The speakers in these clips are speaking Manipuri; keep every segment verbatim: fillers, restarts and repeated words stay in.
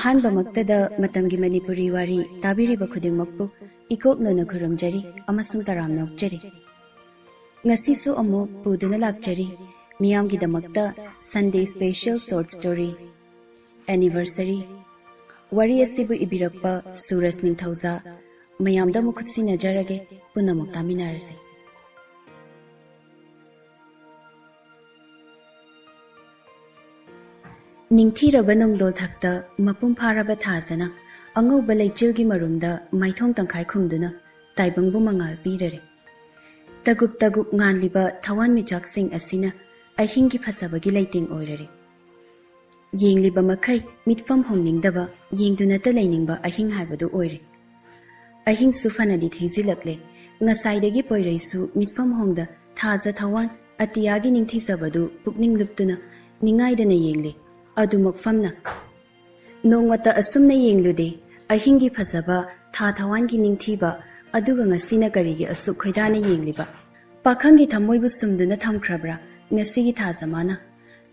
ꯑꯍꯥꯟꯕꯃꯛꯇꯗ ꯃꯇꯝꯒꯤ ꯃꯅꯤꯄꯨꯔꯤ ꯋꯥꯔꯤ ꯇꯥꯕꯤꯔꯤꯕ ꯈꯨꯗꯤꯡꯃꯛꯄꯨ ꯏꯀꯣꯛꯅꯅ ꯈꯨꯔꯨꯝꯖꯔꯤ ꯑꯃꯁꯨꯡ ꯇꯔꯥꯝꯅ ꯑꯣꯛꯆꯔꯤ꯫ ꯉꯁꯤꯁꯨ ꯑꯃꯨꯛ ꯄꯨꯗꯨꯅ ꯂꯥꯛꯆꯔꯤ ꯃꯤꯌꯥꯝꯒꯤꯗꯃꯛꯇ Sunday special short story Anniversary꯫ ꯋꯥꯔꯤ ꯑꯁꯤꯕꯨ ꯏꯕꯤꯔꯛꯄ ꯁꯨꯔꯖ ꯅꯤꯡꯊꯧꯖꯥ꯫ ꯃꯌꯥꯝꯗ ꯑꯃꯨꯛ ꯈꯨꯠꯁꯤꯟꯅꯖꯔꯒꯦ, ꯄꯨꯟꯅꯃꯛ ꯇꯥꯃꯤꯟꯅꯔꯁꯤ꯫ ꯅꯤꯡꯊꯤꯔꯕ ꯅꯣꯡꯗꯣꯜ ꯊꯛꯇ ꯃꯄꯨꯡ ꯐꯥꯔꯕ ꯊꯥꯖꯅ ꯑꯉꯧꯕ ꯂꯩꯆꯤꯜꯒꯤ ꯃꯔꯨꯝꯗ ꯃꯥꯏꯊꯣꯡ ꯇꯪꯈꯥꯏ ꯈꯨꯝꯗꯨꯅ ꯇꯥꯏꯕꯪꯕꯨ ꯃꯉꯥꯜ ꯄꯤꯔꯔꯦ꯫ ꯇꯒꯨꯞ ꯇꯒꯨꯞ ꯉꯥꯜꯂꯤꯕ ꯊꯋꯥꯟꯃꯤꯆꯥꯛꯁꯤꯡ ꯑꯁꯤꯅ ꯑꯍꯤꯡꯒꯤ ꯐꯖꯕꯒꯤ ꯂꯩꯇꯦꯡ ꯑꯣꯏꯔꯔꯦ꯫ ꯌꯦꯡꯂꯤꯕ ꯃꯈꯩ ꯃꯤꯠꯐꯝ ꯍꯣꯡꯅꯤꯡꯗꯕ, ꯌꯦꯡꯗꯨꯅꯇ ꯂꯩꯅꯤꯡꯕ ꯑꯍꯤꯡ ꯍꯥꯏꯕꯗꯨ ꯑꯣꯏꯔꯦ꯫ ꯑꯍꯤꯡꯁꯨ ꯐꯅꯗꯤ ꯊꯦꯡꯖꯤꯜꯂꯛꯂꯦ꯫ ꯉꯁꯥꯏꯗꯒꯤ ꯄꯣꯏꯔꯩꯁꯨ ꯃꯤꯠꯐꯝ ꯍꯣꯡꯗ ꯊꯥꯖ ꯊꯋꯥꯟ ꯑꯇꯤꯌꯥꯒꯤ ꯅꯤꯡꯊꯤꯖꯕꯗꯨ ꯄꯨꯛꯅꯤꯡ ꯂꯨꯞꯇꯨꯅ ꯅꯤꯡꯉꯥꯏꯗꯅ ꯌꯦꯡꯂꯤ꯫ ꯑꯗꯨꯃꯛ ꯐꯝꯅ ꯅꯣꯡꯃꯇ ꯑꯁꯨꯝꯅ ꯌꯦꯡꯂꯨꯗꯦ꯫ ꯑꯍꯤꯡꯒꯤ ꯐꯖꯕ, ꯊꯥ ꯊꯋꯥꯟꯒꯤ ꯅꯤꯡꯊꯤꯕ, ꯑꯗꯨꯒ ꯉꯁꯤꯅ ꯀꯔꯤꯒꯤ ꯑꯁꯨꯛ ꯈꯣꯏꯗꯥꯅ ꯌꯦꯡꯂꯤꯕ? ꯄꯥꯈꯪꯒꯤ ꯊꯃꯣꯏꯕꯨ ꯁꯨꯝꯗꯨꯅ ꯊꯝꯈ꯭ꯔꯕ꯭ꯔꯥ ꯉꯁꯤꯒꯤ ꯊꯥꯖ ꯃꯥꯅ?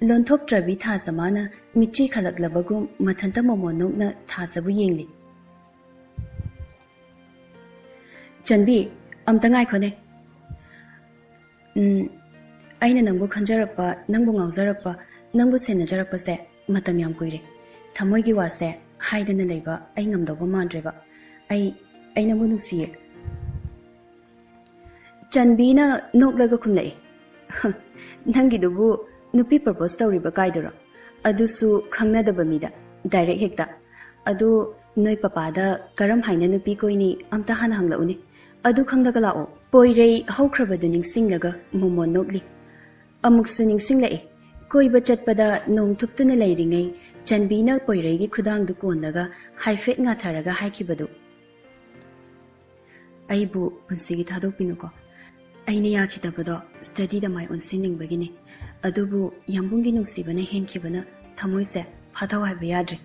ꯂꯣꯟꯊꯣꯛꯇ꯭ꯔꯕꯤ ꯊꯥꯖ ꯃꯥꯅ ꯃꯤꯠꯆꯤ ꯈꯜꯂꯛꯂꯕꯒꯨꯝ ꯃꯊꯟꯇ ꯃꯣꯃꯣꯟ ꯅꯣꯛꯅ ꯊꯥꯖꯕꯨ ꯌꯦꯡꯂꯤ꯫ ꯆꯟꯕꯤ, ꯑꯝꯇ ꯉꯥꯏꯈꯣꯅꯦ꯫ ꯎꯝ, ꯑꯩꯅ ꯅꯪꯕꯨ ꯈꯟꯖꯔꯛꯄ, ꯅꯪꯕꯨ ꯉꯥꯎꯖꯔꯛꯄ, ꯅꯪꯕꯨ ꯁꯦꯟꯅꯖꯔꯛꯄꯁꯦ ꯃꯇꯝ ꯌꯥꯝ ꯀꯨꯏꯔꯦ꯫ ꯊꯃꯣꯏꯒꯤ ꯋꯥꯁꯦ ꯍꯥꯏꯗꯅ ꯂꯩꯕ ꯑꯩ ꯉꯝꯗꯧꯕ ꯃꯥꯟꯗ꯭ꯔꯦꯕ꯫ ꯑꯩ, ꯑꯩ ꯅꯪꯕꯨ ꯅꯨꯡꯁꯤꯌꯦ꯫ ꯆꯟꯕꯤꯅ ꯅꯣꯛꯂꯒ ꯈꯨꯝꯂꯛꯏ, "ꯅꯪꯒꯤꯗꯨꯕꯨ ꯅꯨꯄꯤ propose ꯇꯧꯔꯤꯕ ꯀꯥꯏꯗꯨꯔꯣ? ꯑꯗꯨꯁꯨ ꯈꯪꯅꯗꯕ ꯃꯤꯗ, direct ꯍꯦꯛꯇ꯫ ꯑꯗꯨ ꯅꯣꯏ ꯄꯄꯥꯗ ꯀꯔꯝ ꯍꯥꯏꯅ ꯅꯨꯄꯤ ꯀꯣꯏꯅꯤ ꯑꯝꯇ ꯍꯥꯟꯅ ꯍꯪꯂꯛꯎꯅꯦ꯫ ꯑꯗꯨ ꯈꯪꯂꯒ ꯂꯥꯛꯑꯣ꯫" ꯄꯣꯏꯔꯩ ꯍꯧꯈ꯭ꯔꯕꯗꯨ ꯅꯤꯡꯁꯤꯡꯂꯒ ꯃꯣꯃꯣꯟ ꯅꯣꯛꯂꯤ꯫ ꯑꯃꯨꯛꯁꯨ ꯅꯤꯡꯁꯤꯡꯂꯛꯏ꯫ ꯀꯣꯏꯕ ꯆꯠꯄꯗ ꯅꯣꯡ ꯊꯨꯞꯇꯨꯅ ꯂꯩꯔꯤꯉꯩ ꯆꯟꯕꯤꯅ ꯄꯣꯏꯔꯩꯒꯤ ꯈꯨꯗꯥꯡꯗꯨ ꯀꯣꯟꯂꯒ ꯍꯥꯏꯐꯦꯠ ꯉꯥꯊꯔꯒ ꯍꯥꯏꯈꯤꯕꯗꯨ꯫ "ꯑꯩꯕꯨ ꯄꯨꯟꯁꯤꯒꯤ ꯊꯥꯗꯣꯛꯄꯤꯅꯨꯀꯣ꯫ ꯑꯩꯅ ꯌꯥꯈꯤꯗꯕꯗꯣ studyꯗ ꯃꯥꯏ ꯑꯣꯟꯁꯤꯟꯅꯤꯡꯕꯒꯤꯅꯤ꯫ ꯑꯗꯨꯕꯨ ꯌꯥꯝꯕꯨꯡꯒꯤ ꯅꯨꯡꯁꯤꯕꯅ ꯍꯦꯟꯈꯤꯕꯅ ꯊꯃꯣꯏꯁꯦ ꯐꯥꯊꯧ ꯍꯥꯏꯕ ꯌꯥꯗ꯭ꯔꯦ꯫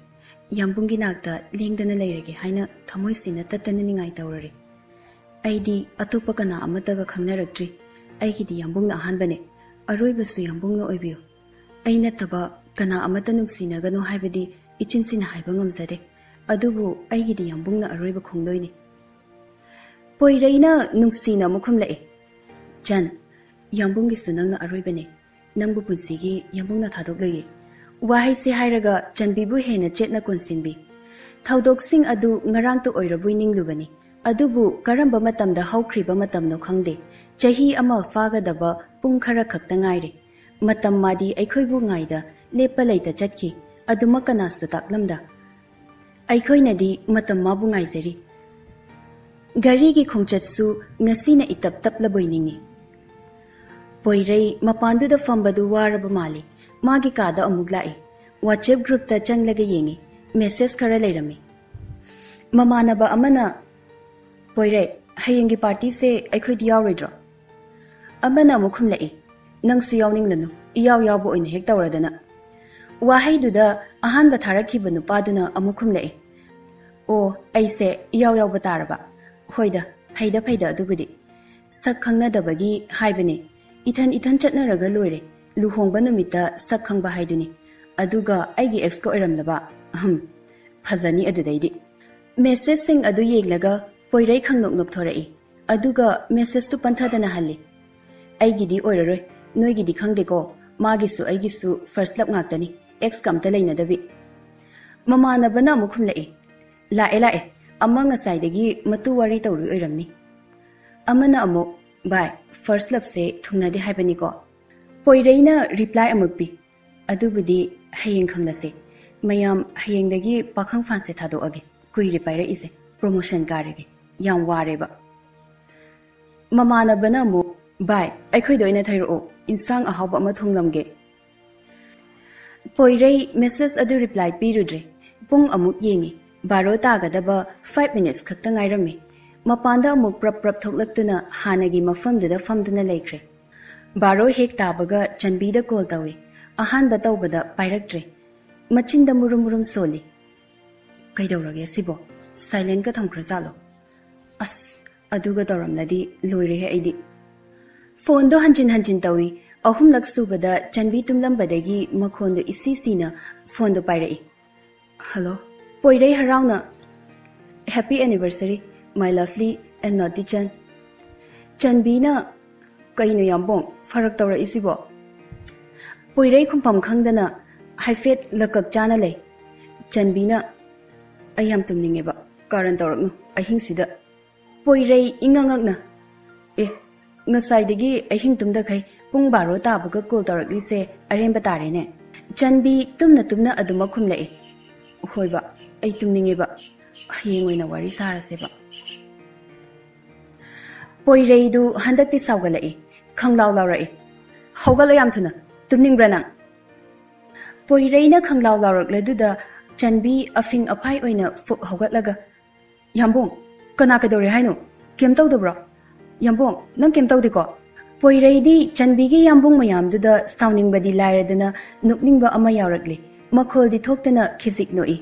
ꯌꯥꯝꯕꯨꯡꯒꯤ ꯅꯥꯛꯇ ꯂꯦꯡꯗꯅ ꯂꯩꯔꯒꯦ ꯍꯥꯏꯅ ꯊꯃꯣꯏꯁꯤꯅ ꯇꯠꯇꯅ ꯅꯤꯡꯉꯥꯏ ꯇꯧꯔꯔꯦ꯫ ꯑꯩꯗꯤ ꯑꯇꯣꯞꯄ ꯀꯅꯥ ꯑꯃꯠꯇꯒ ꯈꯪꯅꯔꯛꯇ꯭ꯔꯤ꯫ ꯑꯩꯒꯤꯗꯤ ꯌꯥꯝꯕꯨꯡꯅ ꯑꯍꯥꯟꯕꯅꯦ꯫ ꯑꯔꯣꯏꯕꯁꯨ ꯌꯥꯝꯕꯨꯡꯅ ꯑꯣꯏꯕꯤꯌꯨ꯫ ꯑꯩ ꯅꯠꯇꯕ ꯀꯅꯥ ꯑꯃꯠꯇ ꯅꯨꯡꯁꯤꯅꯒꯅꯨ ꯍꯥꯏꯕꯗꯤ ꯏꯆꯤꯟꯁꯤꯅ ꯍꯥꯏꯕ ꯉꯝꯖꯗꯦ꯫ ꯑꯗꯨꯕꯨ ꯑꯩꯒꯤꯗꯤ ꯌꯥꯝꯕꯨꯡꯅ ꯑꯔꯣꯏꯕ ꯈꯣꯡꯂꯣꯏꯅꯤ꯫ ꯄꯣꯏꯔꯩꯅ ꯅꯨꯡꯁꯤꯅ ꯑꯃꯨꯛ ꯈꯨꯝꯂꯛꯏ, "ꯆꯟ, ꯌꯥꯝꯕꯨꯡꯒꯤꯁꯨ ꯅꯪꯅ ꯑꯔꯣꯏꯕꯅꯦ꯫ ꯅꯪꯕꯨ ꯄꯨꯟꯁꯤꯒꯤ ꯌꯥꯝꯕꯨꯡꯅ ꯊꯥꯗꯣꯛꯂꯣꯏꯌꯦ"꯫ ꯋꯥꯍꯩꯁꯦ ꯍꯥꯏꯔꯒ ꯆꯟꯕꯤꯕꯨ ꯍꯦꯟꯅ ꯆꯦꯠꯅ ꯀꯣꯟꯁꯤꯟꯕꯤ꯫ ꯊꯧꯗꯣꯛꯁꯤꯡ ꯑꯗꯨ ꯉꯔꯥꯡꯇ ꯑꯣꯏꯔꯕꯣꯏ ꯅꯤꯡꯂꯨꯕꯅꯤ꯫ ꯑꯗꯨꯕꯨ ꯀꯔꯝꯕ ꯃꯇꯝꯗ ꯍꯧꯈ꯭ꯔꯤꯕ ꯃꯇꯝꯅꯣ ꯈꯪꯗꯦ꯫ ꯆꯍꯤ ꯑꯃ ꯐꯥꯒꯗꯕ ꯄꯨꯡ ꯈꯔ ꯈꯛꯇ ꯉꯥꯏꯔꯦ꯫ ꯃꯇꯝ ꯃꯥꯗꯤ ꯑꯩꯈꯣꯏꯕꯨ ꯉꯥꯏꯗ ꯂꯦꯞꯄ ꯂꯩꯇ ꯆꯠꯈꯤ꯫ ꯑꯗꯨꯃꯛ ꯀꯅꯥꯁꯨ ꯇꯥꯛꯂꯝꯗ꯫ ꯑꯩꯈꯣꯏꯅꯗꯤ ꯃꯇꯝ ꯃꯥꯕꯨ ꯉꯥꯏꯖꯔꯤ꯫ ꯒꯥꯔꯤꯒꯤ ꯈꯣꯡꯆꯠꯁꯨ ꯉꯁꯤꯅ ꯏꯇꯞ ꯇꯞꯂꯕꯣꯏ ꯅꯤꯡꯏ꯫ ꯄꯣꯏꯔꯩ ꯃꯄꯥꯟꯗꯨꯗ ꯐꯝꯕꯗꯨ ꯋꯥꯔꯕ ꯃꯥꯜꯂꯤ꯫ ꯃꯥꯒꯤ ꯀꯥꯗ ꯑꯃꯨꯛ ꯂꯥꯛꯏ꯫ WhatsApp groupꯇ ꯆꯪꯂꯒ ꯌꯦꯡꯏ꯫ Message ꯈꯔ ꯂꯩꯔꯝꯃꯤ꯫ ꯃꯃꯥꯟꯅꯕ ꯑꯃꯅ, "ꯄꯣꯏꯔꯩ, ꯍꯌꯦꯡꯒꯤ partyꯁꯦ ꯑꯩꯈꯣꯏꯗꯤ ꯌꯥꯎꯔꯣꯏꯗ꯭ꯔꯣ?" ꯑꯃꯅ ꯑꯃꯨꯛ ꯈꯨꯝꯂꯛꯏ, "ꯅꯪꯁꯨ ꯌꯥꯎꯅꯤꯡꯂꯅꯨ, ꯏꯌꯥꯎ ꯌꯥꯎꯕ ꯑꯣꯏꯅ ꯍꯦꯛ ꯇꯧꯔꯗꯅ"꯫ ꯋꯥꯍꯩꯗꯨꯗ ꯑꯍꯥꯟꯕ ꯊꯥꯔꯛꯈꯤꯕ ꯅꯨꯄꯥꯗꯨꯅ ꯑꯃꯨꯛ ꯈꯨꯝꯂꯛꯏ, "ꯑꯣ, ꯑꯩꯁꯦ ꯏꯌꯥꯎ ꯌꯥꯎꯕ ꯇꯥꯔꯕ? ꯍꯣꯏꯗ, ꯐꯩꯗ ꯐꯩꯗ ꯑꯗꯨꯕꯨꯗꯤ꯫ ꯁꯛ ꯈꯪꯅꯗꯕꯒꯤ ꯍꯥꯏꯕꯅꯦ꯫ ꯏꯊꯟ ꯏꯊꯟ ꯆꯠꯅꯔꯒ ꯂꯣꯏꯔꯦ꯫ ꯂꯨꯍꯣꯡꯕ ꯅꯨꯃꯤꯠꯇ ꯁꯛ ꯈꯪꯕ ꯍꯥꯏꯗꯨꯅꯤ꯫ ꯑꯗꯨꯒ ꯑꯩꯒꯤ exꯀ ꯑꯣꯏꯔꯝꯂꯕ꯫ ꯑꯍꯝ, ꯐꯖꯅꯤ ꯑꯗꯨꯗꯩꯗꯤ"꯫ Messageꯁꯤꯡ ꯑꯗꯨ ꯌꯦꯡꯂꯒ ꯄꯣꯏꯔꯩ ꯈꯪꯅꯣꯛ ꯅꯣꯛꯊꯣꯔꯛꯏ꯫ ꯑꯗꯨꯒ messageꯇꯨ ꯄꯟꯊꯗꯅ ꯍꯜꯂꯤ꯫ "ꯑꯩꯒꯤꯗꯤ ꯑꯣꯏꯔꯔꯣꯏ, ꯅꯣꯏꯒꯤꯗꯤ ꯈꯪꯗꯦꯀꯣ, ꯃꯥꯒꯤꯁꯨ ꯑꯩꯒꯤꯁꯨ first love ꯉꯥꯛꯇꯅꯤ, exꯀ ꯑꯝꯇ ꯂꯩꯅꯗꯕꯤ"꯫ ꯃꯃꯥꯟꯅꯕꯅ ꯑꯃꯨꯛ ꯈꯨꯝꯂꯛꯏ, "ꯂꯥꯛꯑꯦ ꯂꯥꯛꯑꯦ, ꯑꯃ ꯉꯁꯥꯏꯗꯒꯤ ꯃꯇꯨ ꯋꯥꯔꯤ ꯇꯧꯔꯨꯏ ꯑꯣꯏꯔꯝꯅꯤ"꯫ ꯑꯃꯅ ꯑꯃꯨꯛ, "ꯚꯥꯏ, first loveꯁꯦ ꯊꯨꯡꯅꯗꯦ ꯍꯥꯏꯕꯅꯤꯀꯣ"꯫ ꯄꯣꯏꯔꯩꯅ reply ꯑꯃꯨꯛ ꯄꯤ, "ꯑꯗꯨꯕꯨꯗꯤ ꯍꯌꯦꯡ ꯈꯪꯂꯁꯦ꯫ ꯃꯌꯥꯝ, ꯍꯌꯦꯡꯗꯒꯤ ꯄꯥꯈꯪ fanꯁꯦ ꯊꯥꯗꯣꯛꯑꯒꯦ꯫ ꯀꯨꯏꯔꯦ ꯄꯥꯏꯔꯛꯏꯁꯦ꯫ Promotion ꯀꯥꯔꯒꯦ꯫ ꯌꯥꯝ ꯋꯥꯔꯦꯕ"꯫ ꯃꯃꯥꯟꯅꯕꯅ ꯑꯃꯨꯛ, "ꯚꯥꯏ, ꯑꯩꯈꯣꯏꯗ ꯑꯣꯏꯅ ꯊꯩꯔꯛꯑꯣ꯫ ꯏꯟꯁꯥꯡ ꯑꯍꯥꯎꯕ ꯑꯃ ꯊꯣꯡꯂꯝꯒꯦ"꯫ ꯄꯣꯏꯔꯩ message ꯑꯗꯨ reply ꯄꯤꯔꯨꯗ꯭ꯔꯦ꯫ ꯄꯨꯡ ꯑꯃꯨꯛ ꯌꯦꯡꯉꯤ꯫ ꯕꯥꯔꯣ ꯇꯥꯒꯗꯕ five minutes ꯈꯛꯇ ꯉꯥꯏꯔꯝꯃꯤ꯫ ꯃꯄꯥꯟꯗ ꯑꯃꯨꯛ ꯄ꯭ꯔꯞ ꯄ꯭ꯔꯞ ꯊꯣꯛꯂꯛꯇꯨꯅ ꯍꯥꯟꯅꯒꯤ ꯃꯐꯝꯗꯨꯗ ꯐꯝꯗꯨꯅ ꯂꯩꯈ꯭ꯔꯦ꯫ ꯕꯥꯔꯣ ꯍꯦꯛ ꯇꯥꯕꯒ ꯆꯟꯕꯤꯗ call ꯇꯧꯏ꯫ ꯑꯍꯥꯟꯕ ꯇꯧꯕꯗ ꯄꯥꯏꯔꯛꯇ꯭ꯔꯦ꯫ ꯃꯆꯤꯟꯗ ꯃꯨꯔꯨꯝ ꯃꯨꯔꯨꯝ ꯁꯣꯜꯂꯤ꯫ "ꯀꯩꯗꯧꯔꯒꯦ ꯁꯤꯕꯣ? Silentꯀ ꯊꯝꯈ꯭ꯔꯖꯥꯠꯂꯣ? ꯑꯁ, ꯑꯗꯨꯒ ꯇꯧꯔꯝꯂꯗꯤ ꯂꯣꯏꯔꯦꯍꯦ ꯑꯩꯗꯤ"꯫ Phoneꯗꯣ ꯍꯟꯖꯤꯟ ꯍꯟꯖꯤꯟ ꯇꯧꯏ꯫ ꯑꯍꯨꯝꯂꯛ ꯁꯨꯕꯗ ꯆꯟꯕꯤ ꯇꯨꯝꯂꯝꯕꯗꯒꯤ ꯃꯈꯣꯟꯗꯣ ꯏꯁꯤ ꯁꯤꯅ phoneꯗꯣ ꯄꯥꯏꯔꯛꯏ꯫ ꯍꯜꯂꯣ꯫ ꯄꯣꯏꯔꯩ ꯍꯔꯥꯎꯅ, "Happy anniversary, my lovely and naughty ꯆꯟ꯫" ꯆꯟꯕꯤꯅ, "ꯀꯩꯅꯣ ꯌꯥꯝꯕꯣꯡ, ꯐꯔꯛ ꯇꯧꯔꯛꯏꯁꯤꯕꯣ?" ꯄꯣꯏꯔꯩ ꯈꯨꯝꯐꯝ ꯈꯪꯗꯅ ꯍꯥꯏꯐꯦꯠ ꯂꯀꯛ ꯆꯥꯅ ꯂꯩ꯫ ꯆꯟꯕꯤꯅ, "ꯑꯩ ꯌꯥꯝ ꯇꯨꯝꯅꯤꯡꯉꯦꯕ, ꯀꯥꯔꯟ ꯇꯧꯔꯛꯅꯨ ꯑꯍꯤꯡꯁꯤꯗ꯫" ꯄꯣꯏꯔꯩ ꯏꯉꯛ ꯉꯛꯅ, "ꯑꯦ, ꯉꯁꯥꯏꯗꯒꯤ ꯑꯍꯤꯡ ꯇꯨꯝꯗꯈꯩ ꯄꯨꯡ ꯕꯥꯔꯣ ꯇꯥꯕꯒ ꯀꯣꯜ ꯇꯧꯔꯛꯂꯤꯁꯦ ꯑꯔꯦꯝꯕ ꯇꯥꯔꯦꯅꯦ?" ꯆꯟꯕꯤ ꯇꯨꯝꯅ ꯇꯨꯝꯅ ꯑꯗꯨꯃꯛ ꯈꯨꯝꯂꯛꯏ, "ꯍꯣꯏꯕ, ꯑꯩ ꯇꯨꯝꯅꯤꯡꯉꯦꯕ, ꯍꯌꯦꯡ ꯑꯣꯏꯅ ꯋꯥꯔꯤ ꯁꯥꯔꯁꯦꯕ꯫" ꯄꯣꯏꯔꯩꯗꯨ ꯍꯟꯗꯛꯇꯤ ꯁꯥꯎꯒꯠꯂꯛꯏ, ꯈꯪꯂꯥꯎ ꯂꯥꯎꯔꯛꯏ, "ꯍꯧꯒꯠꯂꯣ ꯌꯥꯝ ꯊꯨꯅ, ꯇꯨꯝꯅꯤꯡꯕ꯭ꯔꯥ ꯅꯪ?" ꯄꯣꯏꯔꯩꯅ ꯈꯪꯂꯥꯎ ꯂꯥꯎꯔꯛꯂꯗꯨꯗ ꯆꯟꯕꯤ ꯑꯐꯤꯡ ꯑꯐꯥꯏ ꯑꯣꯏꯅ ꯐꯨꯛ ꯍꯧꯒꯠꯂꯒ, "ꯌꯥꯝꯕꯨꯡ, ꯀꯅꯥ ꯀꯩꯗꯧꯔꯦ ꯍꯥꯏꯅꯣ? ꯀꯩꯝ ꯇꯧꯗꯕ꯭ꯔꯣ? ꯌꯥꯝꯕꯨꯡ, ꯅꯪ ꯀꯩꯝ ꯇꯧꯗꯦꯀꯣ?" ꯄꯣꯏꯔꯩꯗꯤ ꯆꯟꯕꯤꯒꯤ ꯌꯥꯝꯕꯨꯡ ꯃꯌꯥꯝꯗꯨꯗ ꯁꯥꯎꯅꯤꯡꯕꯗꯤ ꯂꯥꯏꯔꯗꯅ ꯅꯣꯛꯅꯤꯡꯕ ꯑꯃ ꯌꯥꯎꯔꯛꯂꯤ꯫ ꯃꯈꯣꯜꯗꯤ ꯊꯣꯛꯇꯅ ꯈꯤꯖꯤꯛ ꯅꯣꯛꯏ꯫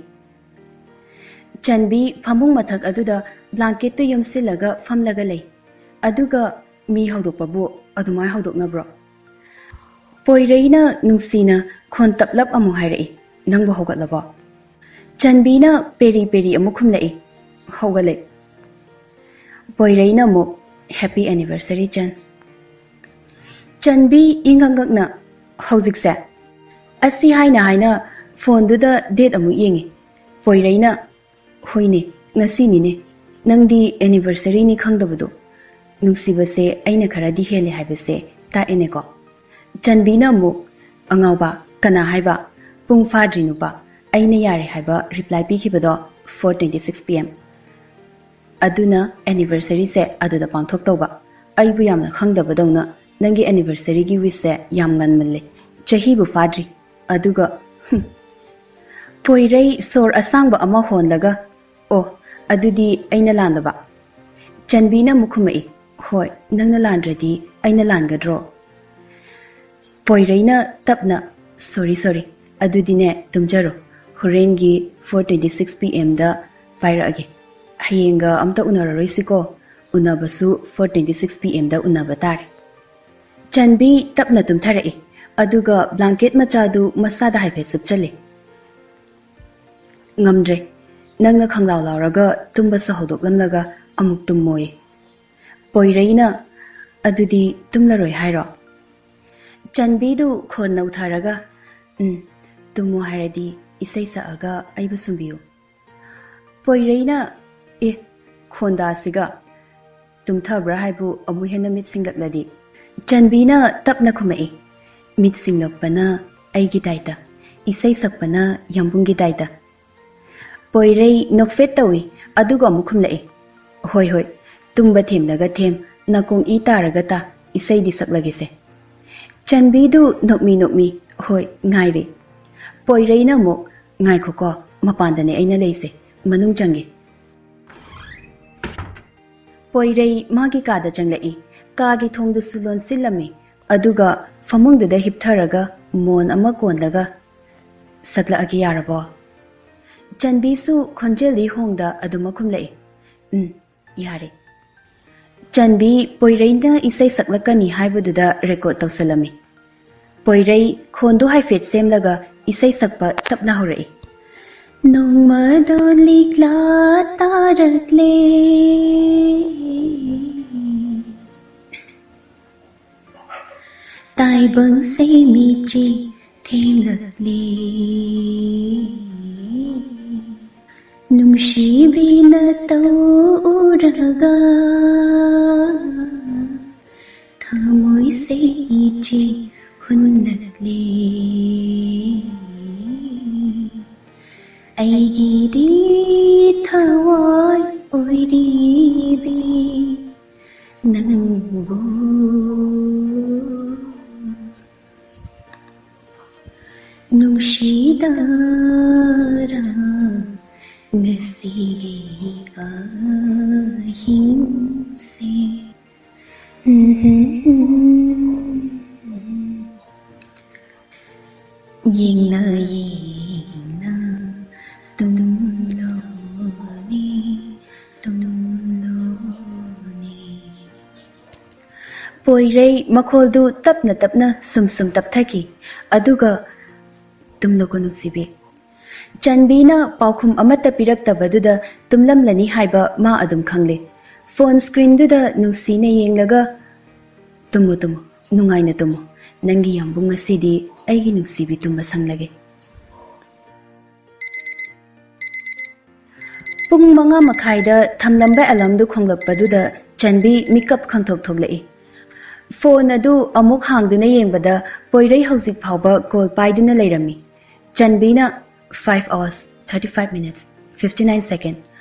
ꯆꯟꯕꯤ ꯐꯃꯨꯡ ꯃꯊꯛ ꯑꯗꯨꯗ ꯕ꯭ꯂꯥꯡꯀꯦꯠꯇꯨ ꯌꯣꯝꯁꯤꯜꯂꯒ ꯐꯝꯂꯒ ꯂꯩ꯫ ꯑꯗꯨꯒ ꯃꯤ ꯍꯧꯗꯣꯛꯄꯕꯨ ꯑꯗꯨꯃꯥꯏ ꯍꯧꯗꯣꯛꯅꯕ꯭ꯔꯣ? ꯄꯣꯏꯔꯩꯅ ꯅꯨꯡꯁꯤꯅ ꯈꯣꯟ ꯇꯞꯂꯞ ꯑꯃꯨꯛ ꯍꯥꯏꯔꯛꯏ, "ꯅꯪꯕꯨ ꯍꯧꯒꯠꯂꯕꯣ?" ꯆꯟꯕꯤꯅ ꯄꯦꯔꯤ ꯄꯦꯔꯤ ꯑꯃꯨꯛ ꯈꯨꯝꯂꯛꯏ, "ꯍꯧꯒꯠꯂꯦ꯫" ꯄꯣꯏꯔꯩꯅ ꯑꯃꯨꯛ, "Happy anniversary, ꯆꯟ꯫" ꯆꯟꯕꯤ ꯏꯉꯛ ꯉꯛꯅ, "ꯍꯧꯖꯤꯛꯁꯦ?" ꯑꯁꯤ ꯍꯥꯏꯅ ꯍꯥꯏꯅ ꯐꯣꯟꯗꯨꯗ ꯗꯦꯠ ꯑꯃꯨꯛ ꯌꯦꯡꯉꯤ꯫ ꯄꯣꯏꯔꯩꯅ, "ꯍꯣꯏꯅꯦ, ꯉꯁꯤꯅꯤꯅꯦ꯫ ꯅꯪꯗꯤ anniversaryꯅꯤ ꯈꯪꯗꯕꯗꯣ꯫ ꯅꯨꯡꯁꯤꯕꯁꯦ ꯑꯩꯅ ꯈꯔꯗꯤ ꯍꯦꯜꯂꯦ ꯍꯥꯏꯕꯁꯦ ꯇꯥꯛꯑꯦꯅꯦꯀꯣ?" ꯆꯟꯕꯤꯅ ꯑꯃꯨꯛ, "ꯑꯉꯥꯎꯕ, ꯀꯅꯥ ꯍꯥꯏꯕ? ꯄꯨꯡ ꯐꯥꯗ꯭ꯔꯤ ꯅꯨꯄꯥ, ꯑꯩꯅ ꯌꯥꯔꯦ ꯍꯥꯏꯕ reply ꯄꯤꯈꯤꯕꯗꯣ four twenty six P M꯫ ꯑꯗꯨꯅ anniversaryꯁꯦ ꯑꯗꯨꯗ ꯄꯥꯡꯊꯣꯛꯇꯧꯕ꯫ ꯑꯩꯕꯨ ꯌꯥꯝꯅ ꯈꯪꯗꯕꯗꯧꯅ ꯅꯪꯒꯤ anniversaryꯒꯤ wishꯁꯦ ꯌꯥꯝ ꯉꯟꯃꯜꯂꯦ꯫ ꯆꯍꯤꯕꯨ ꯐꯥꯗ꯭ꯔꯤ꯫ ꯑꯗꯨꯒ, ꯍꯨꯝ꯫" ꯄꯣꯏꯔꯩ ꯁꯣꯔ ꯑꯁꯥꯡꯕ ꯑꯃ ꯍꯣꯟꯂꯒ, "ꯑꯣ, ꯑꯗꯨꯗꯤ ꯑꯩꯅ ꯂꯥꯟꯂꯕ?" ꯆꯟꯕꯤꯅ ꯑꯃꯨꯛ ꯈꯨꯝꯃꯛꯏ, "ꯍꯣꯏ, ꯅꯪꯅ ꯂꯥꯟꯗ꯭ꯔꯗꯤ ꯑꯩꯅ ꯂꯥꯟꯒꯗ꯭ꯔꯣ?" ꯄꯣꯏꯔꯩꯅ ꯇꯞꯅ, "Sorry, sorry, ꯑꯗꯨꯗꯤꯅꯦ, ꯇꯨꯝꯖꯔꯣ꯫ ꯍꯣꯔꯦꯟꯒꯤ four twenty six P Mꯗ ꯄꯥꯏꯔꯛꯑꯒꯦ꯫ ꯍꯌꯦꯡꯒ ꯑꯝꯇ ꯎꯅꯔꯔꯣꯏꯁꯤꯀꯣ꯫ ꯎꯅꯕꯁꯨ four twenty six P Mꯗ ꯎꯅꯕ ꯇꯥꯔꯦ꯫" ꯆꯟꯕꯤ ꯇꯞꯅ ꯇꯨꯝꯊꯔꯛꯏ, ꯑꯗꯨꯒ blanket ꯃꯆꯥꯗꯨ ꯃꯁꯥꯗ ꯍꯥꯏꯐꯦꯠ ꯁꯨꯞꯆꯜꯂꯤ꯫ "ꯉꯝꯗ꯭ꯔꯦ, ꯅꯪꯅ ꯈꯪꯂꯥꯎ ꯂꯥꯎꯔꯒ ꯇꯨꯝꯕꯁꯨ ꯍꯧꯗꯣꯛꯂꯝꯂꯒ ꯑꯃꯨꯛ ꯇꯨꯝꯃꯣꯌꯦ꯫" ꯄꯣꯏꯔꯩꯅ, "ꯑꯗꯨꯗꯤ ꯇꯨꯝꯂꯔꯣꯏ ꯍꯥꯏꯔꯣ?" ꯆꯟꯕꯤꯗꯨ ꯈꯣꯟ ꯅꯧꯊꯔꯒ, "ꯎꯝ, ꯇꯨꯝꯃꯣ ꯍꯥꯏꯔꯗꯤ ꯏꯁꯩ ꯁꯛꯑꯒ ꯑꯩꯕꯨ ꯁꯨꯝꯕꯤꯌꯨ꯫" ꯄꯣꯏꯔꯩꯅ, "ꯑꯦ, ꯈꯣꯟꯗꯥꯁꯤꯒ!" ꯇꯨꯝꯊꯕ꯭ꯔꯥ ꯍꯥꯏꯕꯨ ꯑꯃꯨꯛ ꯍꯦꯟꯅ ꯃꯤꯠ ꯁꯤꯡꯂꯛꯂꯗꯤ꯫ ꯆꯟꯕꯤꯅ ꯇꯞꯅ ꯈꯨꯝꯃꯛꯏ, "ꯃꯤꯠ ꯁꯤꯡꯂꯛꯄꯅ ꯑꯩꯒꯤ ꯗꯥꯏꯇ, ꯏꯁꯩ ꯁꯛꯄꯅ ꯌꯥꯝꯕꯨꯡꯒꯤ ꯗꯥꯏꯇ꯫" ꯄꯣꯏꯔꯩ ꯅꯣꯛꯐꯦꯠ ꯇꯧꯏ, ꯑꯗꯨꯒ ꯑꯃꯨꯛ ꯈꯨꯝꯂꯛꯏ, "ꯍꯣꯏ, ꯍꯣꯏ, ꯇꯨꯝꯕ ꯊꯦꯝꯂꯒ ꯊꯦꯝ, ꯅꯥꯀꯣꯡ ꯏ ꯇꯥꯔꯒ ꯇꯥ, ꯏꯁꯩꯗꯤ ꯁꯛꯂꯒꯦꯁꯦ꯫" ꯆꯟꯕꯤꯗꯨ ꯅꯣꯛꯃꯤ ꯅꯣꯛꯃꯤ, "ꯍꯣꯏ, ꯉꯥꯏꯔꯤ꯫" ꯄꯣꯏꯔꯩꯅ ꯑꯃꯨꯛ, "ꯉꯥꯏꯈꯣꯀꯣ, ꯃꯄꯥꯟꯗꯅꯦ ꯑꯩꯅ ꯂꯩꯁꯦ, ꯃꯅꯨꯡ ꯆꯪꯒꯦ꯫" ꯄꯣꯏꯔꯩ ꯃꯥꯒꯤ ꯀꯥꯗ ꯆꯪꯂꯛꯏ꯫ ꯀꯥꯒꯤ ꯊꯣꯡꯗꯨꯁꯨ ꯂꯣꯟꯁꯤꯜꯂꯝꯃꯤ꯫ ꯑꯗꯨꯒ ꯐꯃꯨꯡꯗꯨꯗ ꯍꯤꯞꯊꯔꯒ ꯃꯣꯟ ꯑꯃ ꯀꯣꯟꯂꯒ, "ꯁꯛꯂꯛꯑꯒꯦ ꯌꯥꯔꯕꯣ?" ꯆꯟꯕꯤꯁꯨ ꯈꯣꯟꯖꯦꯜꯗꯤ ꯍꯣꯡꯗ ꯑꯗꯨꯃꯛ ꯈꯨꯝꯂꯛꯏ, "ꯎꯝ, ꯌꯥꯔꯦ꯫" ꯆꯟꯕꯤ ꯄꯣꯏꯔꯩꯅ ꯏꯁꯩ ꯁꯛꯂꯛꯀꯅꯤ ꯍꯥꯏꯕꯗꯨꯗ ꯔꯦꯀꯣꯔꯗ ꯇꯧꯁꯜꯂꯝꯃꯤ꯫ ꯄꯣꯏꯔꯩ ꯈꯣꯟꯗꯨ ꯍꯥꯏꯐꯦꯠ ꯁꯦꯝꯂꯒ ꯏꯁꯩ ꯁꯛꯄ ꯇꯞꯅ ꯍꯧꯔꯛꯏ꯫ ꯅꯣꯡꯃꯗꯣ ꯂꯤꯛꯂꯥ ꯇꯥꯔꯛꯂꯦ, ꯇꯥꯏꯕꯪ ꯁꯦꯃꯤꯆꯤ ꯊꯦꯡꯂꯛꯂꯦ꯫ ꯅꯨꯡꯁꯤꯕꯤꯅ ꯇꯧꯔꯒ ꯊꯃꯣꯏꯁꯦ ꯏꯆꯤ ꯍꯨꯟꯂꯛꯂꯦ꯫ ꯑꯩꯒꯤꯗꯤ ꯊꯋꯥꯏ ꯑꯣꯏꯔꯤꯕꯤ ꯅꯪꯕꯨ ꯅꯨꯡꯁꯤꯗꯔꯥ ꯉꯁꯤꯒꯤ ꯑꯍꯤꯡꯁꯦ꯫ ꯌꯦꯡꯅ ꯌꯦꯡꯅ ꯇꯨꯝꯂꯣꯅꯦ, ꯇꯨꯝꯂꯣꯅꯦ꯫ ꯄꯣꯏꯔꯩ ꯃꯈꯣꯜꯗꯨ ꯇꯞꯅ ꯇꯞꯅ ꯁꯨꯝ ꯁꯨꯝ ꯇꯞꯊꯈꯤ꯫ ꯑꯗꯨꯒ, "ꯇꯨꯝꯂꯣꯀꯣ ꯅꯨꯡꯁꯤꯕꯤ, ꯆꯟꯕꯤꯅ ꯄꯥꯎꯈꯨꯝ ꯑꯃꯠꯇ ꯄꯤꯔꯛꯇꯕꯗꯨꯗ ꯇꯨꯝꯂꯝꯂꯅꯤ ꯍꯥꯏꯕ ꯃꯥ ꯑꯗꯨꯝ ꯈꯪꯂꯦ꯫ ꯐꯣꯟ ꯁ꯭ꯀ꯭ꯔꯤꯟꯗꯨꯗ ꯅꯨꯡꯁꯤꯅ ꯌꯦꯡꯂꯒ, "ꯇꯨꯝꯃꯨ, ꯇꯨꯝꯃꯨ, ꯅꯨꯡꯉꯥꯏꯅ ꯇꯨꯝꯃꯨ꯫ ꯅꯪꯒꯤ ꯌꯥꯝꯕꯨꯡ ꯉꯁꯤꯗꯤ ꯑꯩꯒꯤ ꯅꯨꯡꯁꯤꯕꯤ ꯇꯨꯝꯕ ꯁꯪꯂꯒꯦ꯫" ꯄꯨꯡ ꯃꯉꯥ ꯃꯈꯥꯏꯗ ꯊꯝꯂꯝꯕ ꯑꯦꯂꯥꯝꯗꯨ ꯈꯣꯡꯂꯛꯄꯗꯨꯗ ꯆꯟꯕꯤ ꯃꯤꯀꯞ ꯈꯪꯊꯣꯛ ꯊꯣꯛꯂꯛꯏ꯫ ꯐꯣꯟ ꯑꯗꯨ ꯑꯃꯨꯛ ꯍꯥꯡꯗꯨꯅ ꯌꯦꯡꯕꯗ ꯄꯣꯏꯔꯩ ꯍꯧꯖꯤꯛ ꯐꯥꯎꯕ ꯀꯣꯜ ꯄꯥꯏꯗꯨꯅ ꯂꯩꯔꯝꯃꯤ꯫ ꯆꯟꯕꯤꯅ, "Five hours, thirty five minutes, fifty nine second꯫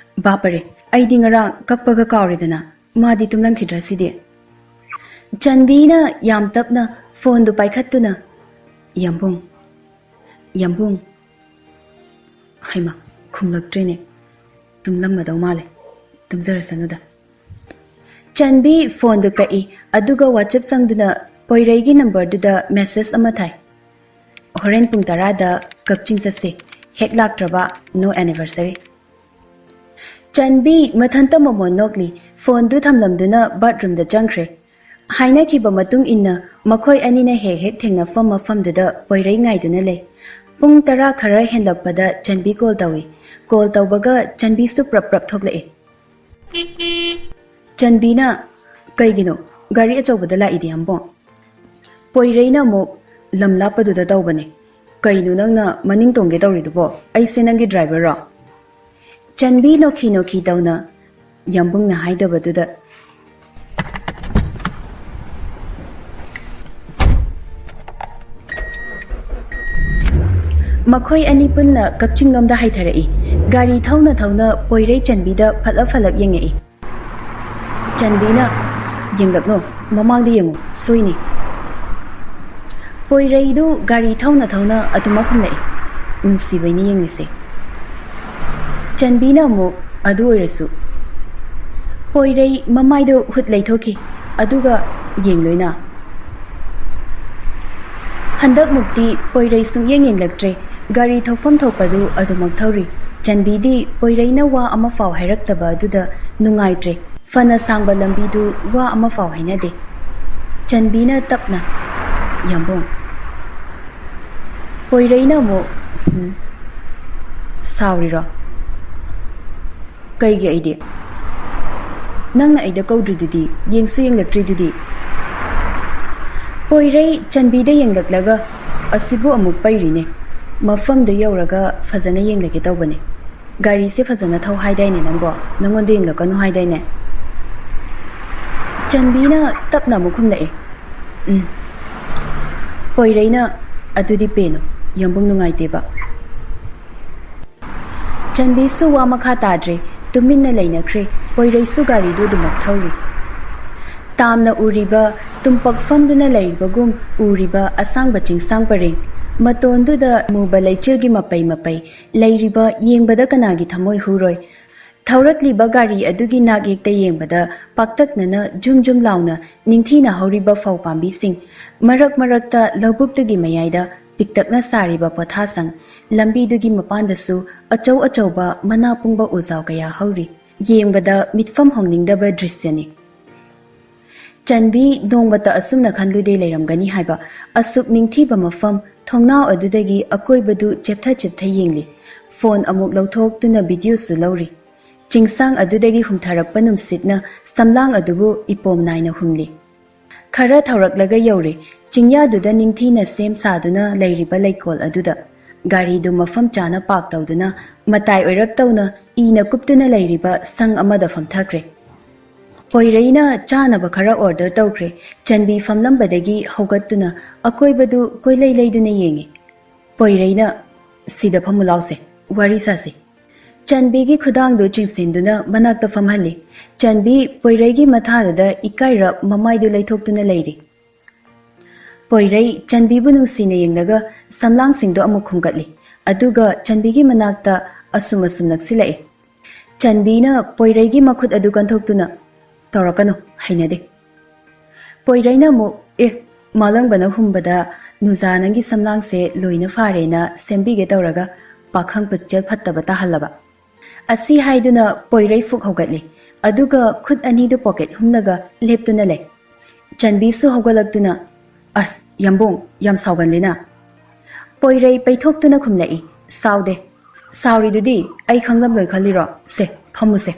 ꯕꯥꯄꯔꯦ, ꯑꯩꯗꯤ ꯉꯔꯥꯡ ꯀꯛꯄꯒ ꯀꯥꯎꯔꯦꯗꯅ, ꯃꯥꯗꯤ ꯇꯨꯝꯂꯝꯈꯤꯗ꯭ꯔꯥ ꯁꯤꯗꯤ?" ꯆꯟꯕꯤꯅ ꯌꯥꯝ ꯇꯞꯅ ꯐꯣꯟꯗꯨ ꯄꯥꯏꯈꯠꯇꯨꯅ, "ꯌꯥꯝꯕꯨꯡ, ꯌꯥꯝꯕꯨꯡ꯫" ꯍꯩꯃꯥ, ꯈꯨꯝꯂꯛꯇ꯭ꯔꯦꯅꯦ꯫ ꯇꯨꯝꯂꯝꯃꯗꯧ ꯃꯥꯜꯂꯦ꯫ ꯇꯨꯝꯖꯔꯁꯅꯨꯗ꯫ ꯆꯟꯕꯤ ꯐꯣꯟꯗꯨ ꯀꯛꯏ, ꯑꯗꯨꯒ WhatsApp ꯆꯪꯗꯨꯅ ꯄꯣꯏꯔꯩꯒꯤ ꯅꯝꯕꯔꯗꯨꯗ ꯃꯦꯁꯦꯖ ꯑꯃ ꯊꯥꯏ꯫ "ꯍꯣꯔꯦꯟ ꯄꯨꯡ ꯇꯔꯥꯗ ꯀꯛꯆꯤꯡ ꯆꯠꯁꯦ꯫ ꯍꯦꯛ ꯂꯥꯛꯇ꯭ꯔꯕ, no anniversary꯫" ꯆꯟꯕꯤ ꯃꯊꯟꯇ ꯃꯣꯃꯣꯟ ꯅꯣꯛꯂꯤ꯫ ꯐꯣꯟꯗꯨ ꯊꯝꯂꯝꯗꯨꯅ ꯕꯥꯠꯔꯨꯝꯗ ꯆꯪꯈ꯭ꯔꯦ꯫ ꯍꯥꯏꯅꯈꯤꯕ ꯃꯇꯨꯡ ꯏꯟꯅ ꯃꯈꯣꯏ ꯑꯅꯤꯅ ꯍꯦꯛ ꯍꯦꯛ ꯊꯦꯡꯅꯐꯝ ꯃꯐꯝꯗꯨꯗ ꯄꯣꯏꯔꯩ ꯉꯥꯏꯗꯨꯅ ꯂꯩ꯫ ꯄꯨꯡ ꯇꯔꯥ ꯈꯔ ꯍꯦꯟꯂꯛꯄꯗ ꯆꯟꯕꯤ ꯀꯣꯜ ꯇꯧꯏ꯫ ꯀꯣꯜ ꯇꯧꯕꯒ ꯆꯟꯕꯤꯁꯨ ꯄ꯭ꯔꯞ ꯄ꯭ꯔꯞ ꯊꯣꯛꯂꯛꯏ꯫ ꯆꯟꯕꯤꯅ, "ꯀꯩꯒꯤꯅꯣ? ꯒꯥꯔꯤ ꯑꯆꯧꯕꯗ ꯂꯥꯛꯏꯗꯤ, ꯌꯥꯝꯕꯨꯡ?" ꯄꯣꯏꯔꯩꯅ ꯑꯃꯨꯛ, "ꯂꯝ ꯂꯥꯞꯄꯗꯨꯗ ꯇꯧꯕꯅꯦ꯫ ꯀꯩꯅꯣ ꯅꯪꯅ ꯃꯅꯤꯡ ꯇꯣꯡꯒꯦ ꯇꯧꯔꯤꯗꯨꯕꯣ? ꯑꯩꯁꯦ ꯅꯪꯒꯤ ꯗ꯭ꯔꯥꯏꯚꯔꯔꯣ?" ꯆꯟꯕꯤ ꯅꯣꯛꯈꯤ ꯅꯣꯛꯈꯤ ꯇꯧꯅ, ꯌꯥꯝꯕꯨꯡꯅ ꯍꯥꯏꯗꯕꯗꯨꯗ꯫ ꯃꯈꯣꯏ ꯑꯅꯤ ꯄꯨꯟꯅ ꯀꯛꯆꯤꯡꯂꯣꯝꯗ ꯍꯥꯏꯊꯔꯛꯏ꯫ ꯒꯥꯔꯤ ꯊꯧꯅ ꯊꯧꯅ ꯄꯣꯏꯔꯩ ꯆꯟꯕꯤꯗ ꯐꯠꯂꯞ ꯐꯠꯂꯞ ꯌꯦꯡꯉꯛꯏ꯫ ꯆꯟꯕꯤꯅ, "ꯌꯦꯡꯂꯛꯅꯣ, ꯃꯃꯥꯡꯗ ꯌꯦꯡꯉꯨ, ꯁꯣꯏꯅꯤ꯫" ꯄꯣꯏꯔꯩꯗꯨ ꯒꯥꯔꯤ ꯊꯧꯅ ꯊꯧꯅ ꯑꯗꯨꯃꯛ ꯈꯨꯝꯂꯛꯏ꯫ ꯅꯨꯡꯁꯤꯕꯩꯅꯤ ꯌꯦꯡꯂꯤꯁꯦ꯫ ꯆꯟꯕꯤꯅ ꯑꯃꯨꯛ, "ꯑꯗꯨ ꯑꯣꯏꯔꯁꯨ꯫" ꯄꯣꯏꯔꯩ ꯃꯃꯥꯏꯗꯣ ꯍꯨꯠ ꯂꯩꯊꯣꯛꯈꯤ, ꯑꯗꯨꯒ ꯌꯦꯡꯂꯣꯏꯅ꯫ ꯍꯟꯗꯛꯃꯨꯛꯇꯤ ꯄꯣꯏꯔꯩ ꯁꯨꯡꯌꯦꯡ ꯌꯦꯡꯂꯛꯇ꯭ꯔꯦ꯫ ꯒꯥꯔꯤ ꯊꯧꯐꯝ ꯊꯣꯛꯄꯗꯨ ꯑꯗꯨꯃꯛ ꯊꯧꯔꯤ꯫ ꯆꯟꯕꯤꯗꯤ ꯄꯣꯏꯔꯩꯅ ꯋꯥ ꯑꯃ ꯐꯥꯎ ꯍꯥꯏꯔꯛꯇꯕ ꯑꯗꯨꯗ ꯅꯨꯡꯉꯥꯏꯇ꯭ꯔꯦ꯫ ꯐꯅ ꯁꯥꯡꯕ ꯂꯝꯕꯤꯗꯨ ꯋꯥ ꯑꯃ ꯐꯥꯎ ꯍꯥꯏꯅꯗꯦ꯫ ꯆꯟꯕꯤꯅ ꯇꯞꯅ, "ꯌꯥꯝꯕꯨꯡ꯫" ꯄꯣꯏꯔꯩꯅ ꯑꯃꯨꯛ, "ꯎꯝ?" ꯁꯥꯎꯔꯤꯔꯣ? ꯀꯩꯒꯤ ꯑꯩꯗꯤ? ꯅꯪꯅ ꯑꯩꯗ ꯀꯧꯗ꯭ꯔꯤꯗꯨꯗꯤ, ꯌꯦꯡꯁꯨ ꯌꯦꯡꯂꯛꯇ꯭ꯔꯤꯗꯨꯗꯤ꯫ ꯄꯣꯏꯔꯩ ꯆꯟꯕꯤꯗ ꯌꯦꯡꯂꯛꯂꯒ, "ꯑꯁꯤꯕꯨ ꯑꯃꯨꯛ ꯄꯩꯔꯤꯅꯦ꯫ ꯃꯐꯝꯗ ꯌꯧꯔꯒ ꯐꯖꯅ ꯌꯦꯡꯂꯒꯦ ꯇꯧꯕꯅꯦ꯫ ꯒꯥꯔꯤꯁꯦ ꯐꯖꯅ ꯊꯧ ꯍꯥꯏꯗꯥꯏꯅꯦ ꯅꯪꯕꯣ? ꯅꯪꯉꯣꯟꯗ ꯌꯦꯡꯂꯛꯀꯅꯨ ꯍꯥꯏꯗꯥꯏꯅꯦ?" ꯆꯟꯕꯤꯅ ꯇꯞꯅ ꯑꯃꯨꯛ ꯈꯨꯝꯂꯛꯑꯦ, "ꯎꯝ꯫" ꯄꯣꯏꯔꯩꯅ, "ꯑꯗꯨꯗꯤ ꯄꯦꯅꯨ, ꯌꯥꯝꯕꯨꯡ ꯅꯨꯡꯉꯥꯏꯇꯦꯕ꯫" ꯆꯟꯕꯤꯁꯨ ꯋꯥ ꯃꯈꯥ ꯇꯥꯗ꯭ꯔꯦ, ꯇꯨꯃꯤꯟꯅ ꯂꯩꯅꯈ꯭ꯔꯦ꯫ ꯄꯣꯏꯔꯩꯁꯨ ꯒꯥꯔꯤꯗꯨ ꯑꯗꯨꯃꯛ ꯊꯧꯔꯤ꯫ ꯇꯥꯝꯅ ꯎꯔꯤꯕ, ꯇꯨꯝꯄꯛ ꯐꯝꯗꯨꯅ ꯂꯩꯔꯤꯕꯒꯨꯝ ꯎꯔꯤꯕ ꯑꯁꯥꯡꯕ ꯆꯤꯡꯁꯥꯡ ꯄꯔꯦꯡ, ꯃꯇꯣꯟꯗꯨꯗ ꯃꯨꯕ ꯂꯩꯆꯤꯜꯒꯤ ꯃꯄꯩ ꯃꯄꯩ, ꯂꯩꯔꯤꯕ ꯌꯦꯡꯕꯗ ꯀꯅꯥꯒꯤ ꯊꯃꯣꯏ ꯍꯨꯔꯣꯏ? ꯊꯧꯔꯛꯂꯤꯕ ꯒꯥꯔꯤ ꯑꯗꯨꯒꯤ ꯅꯥꯛꯌꯦꯛꯇ ꯌꯦꯡꯕꯗ ꯄꯥꯛꯇꯛꯅꯅ ꯖꯨꯝ ꯖꯨꯝ ꯂꯥꯎꯅ ꯅꯤꯡꯊꯤꯅ ꯍꯧꯔꯤꯕ ꯐꯧ ꯄꯥꯝꯕꯤꯁꯤꯡ, ꯃꯔꯛ ꯃꯔꯛꯇ ꯂꯧꯕꯨꯛꯇꯨꯒꯤ ꯃꯌꯥꯏꯗ ꯄꯤꯛꯇꯛꯅ ꯁꯥꯔꯤꯕ ꯄꯣꯊꯥꯁꯪ, ꯂꯝꯕꯤꯗꯨꯒꯤ ꯃꯄꯥꯟꯗꯁꯨ ꯑꯆꯧ ꯑꯆꯧꯕ ꯃꯅꯥ ꯄꯨꯡꯕ ꯎꯖꯥꯎ ꯀꯌꯥ ꯍꯧꯔꯤ꯫ ꯌꯦꯡꯕꯗ ꯃꯤꯠꯐꯝ ꯍꯣꯡꯅꯤꯡꯗꯕ ꯗ꯭ꯔꯤꯁ꯭ꯌꯅꯤ꯫ ꯆꯟꯕꯤ ꯅꯣꯡꯃꯇ ꯑꯁꯨꯝꯅ ꯈꯟꯂꯨꯗꯦ ꯂꯩꯔꯝꯒꯅꯤ ꯍꯥꯏꯕ꯫ ꯑꯁꯨꯛ ꯅꯤꯡꯊꯤꯕ ꯃꯐꯝ, ꯊꯣꯡꯅꯥꯎ ꯑꯗꯨꯗꯒꯤ ꯑꯀꯣꯏꯕꯗꯨ ꯆꯦꯞꯊ ꯆꯦꯞꯊ ꯌꯦꯡꯂꯤ꯫ ꯐꯣꯟ ꯑꯃꯨꯛ ꯂꯧꯊꯣꯛꯇꯨꯅ ꯚꯤꯗꯤꯑꯣꯁꯨ ꯂꯧꯔꯤ꯫ ꯆꯤꯡꯁꯥꯡ ꯑꯗꯨꯗꯒꯤ ꯍꯨꯝꯊꯔꯛꯄ ꯅꯨꯡꯁꯤꯠꯅ ꯁꯝꯂꯥꯡ ꯑꯗꯨꯕꯨ ꯏꯄꯣꯝ ꯅꯥꯏꯅ ꯍꯨꯝꯂꯤ꯫ ꯈꯔ ꯊꯧꯔꯛꯂꯒ ꯌꯧꯔꯦ, ꯆꯤꯡꯌꯥꯗꯨꯗ ꯅꯤꯡꯊꯤꯅ ꯁꯦꯝ ꯁꯥꯗꯨꯅ ꯂꯩꯔꯤꯕ ꯂꯩꯀꯣꯜ ꯑꯗꯨꯗ꯫ ꯒꯥꯔꯤꯗꯨ ꯃꯐꯝ ꯆꯥꯅ ꯄꯥꯔꯛ ꯇꯧꯗꯨꯅ ꯃꯇꯥꯏ ꯑꯣꯏꯔꯞ ꯇꯧꯅ ꯏꯅ ꯀꯨꯞꯇꯨꯅ ꯂꯩꯔꯤꯕ ꯁꯪ ꯑꯃꯗ ꯐꯝꯊꯈ꯭ꯔꯦ꯫ ꯄꯣꯏꯔꯩꯅ ꯆꯥꯅꯕ ꯈꯔ ꯑꯣꯔꯗꯔ ꯇꯧꯈ꯭ꯔꯦ꯫ ꯆꯟꯕꯤ ꯐꯝꯂꯝꯕꯗꯒꯤ ꯍꯧꯒꯠꯇꯨꯅ ꯑꯀꯣꯏꯕꯗꯨ ꯀꯣꯏꯂꯩ ꯂꯩꯗꯨꯅ ꯌꯦꯡꯉꯤ꯫ ꯄꯣꯏꯔꯩꯅ, "ꯁꯤꯗ ꯐꯝꯃꯨ ꯂꯥꯎꯁꯦ, ꯋꯥꯔꯤ ꯁꯥꯁꯤ꯫" ꯆꯟꯕꯤꯒꯤ ꯈꯨꯗꯥꯡꯗꯨ ꯆꯤꯡꯁꯤꯟꯗꯨꯅ ꯃꯅꯥꯛꯇ ꯐꯝꯍꯜꯂꯤ꯫ ꯆꯟꯕꯤ ꯄꯣꯏꯔꯩꯒꯤ ꯃꯊꯥꯗꯨꯗ ꯏꯀꯥꯏꯔꯞ ꯃꯃꯥꯏꯗꯨ ꯂꯩꯊꯣꯛꯇꯨꯅ ꯂꯩꯔꯤ꯫ ꯄꯣꯏꯔꯩ ꯆꯟꯕꯤꯕꯨ ꯅꯨꯡꯁꯤꯅ ꯌꯦꯡꯂꯒ ꯁꯝꯂꯥꯡꯁꯤꯡꯗꯨ ꯑꯃꯨꯛ ꯈꯨꯝꯒꯠꯂꯤ꯫ ꯑꯗꯨꯒ ꯆꯟꯕꯤꯒꯤ ꯃꯅꯥꯛꯇ ꯑꯁꯨꯝ ꯑꯁꯨꯝ ꯅꯛꯁꯤꯜꯂꯛꯏ꯫ ꯆꯟꯕꯤꯅ ꯄꯣꯏꯔꯩꯒꯤ ꯃꯈꯨꯠ ꯑꯗꯨ ꯀꯟꯊꯣꯛꯇꯨꯅ, "ꯇꯧꯔꯛꯀꯅꯨ, ꯍꯩꯅꯗꯦ꯫" ꯄꯣꯏꯔꯩꯅ ꯑꯃꯨꯛ, "ꯑꯦ, ꯃꯥꯂꯪꯕꯅ ꯍꯨꯝꯕꯗ ꯅꯨꯖꯥ ꯅꯪꯒꯤ ꯁꯝꯂꯥꯡꯁꯦ ꯂꯣꯏꯅ ꯐꯥꯔꯦꯅ ꯁꯦꯝꯕꯤꯒꯦ ꯇꯧꯔꯒ ꯄꯥꯈꯪ ꯄꯨꯛꯆꯦꯜ ꯐꯠꯇꯕ ꯇꯥꯍꯜꯂꯕ?" ꯑꯁꯤ ꯍꯥꯏꯗꯨꯅ ꯄꯣꯏꯔꯩ ꯐꯨꯛ ꯍꯧꯒꯠꯂꯤ꯫ ꯑꯗꯨꯒ ꯈꯨꯠ ꯑꯅꯤꯗꯨ ꯄꯣꯀꯦꯠ ꯍꯨꯝꯂꯒ ꯂꯦꯞꯇꯨꯅ ꯂꯩ꯫ ꯆꯟꯕꯤꯁꯨ ꯍꯧꯒꯠꯂꯛꯇꯨꯅ, "ꯑꯁ, ꯌꯥꯝꯕꯨꯡ, ꯌꯥꯝ ꯁꯥꯎꯒꯜꯂꯤꯅ?" ꯄꯣꯏꯔꯩ ꯄꯩꯊꯣꯛꯇꯨꯅ ꯈꯨꯝꯂꯛꯏ, "ꯁꯥꯎꯗꯦ꯫ "ꯁꯥꯎꯔꯤꯗꯨꯗꯤ ꯑꯩ ꯈꯪꯂꯝꯂꯣꯏ ꯈꯜꯂꯤꯔꯣ? ꯁꯦ, ꯐꯝꯃꯨꯁꯦ꯫"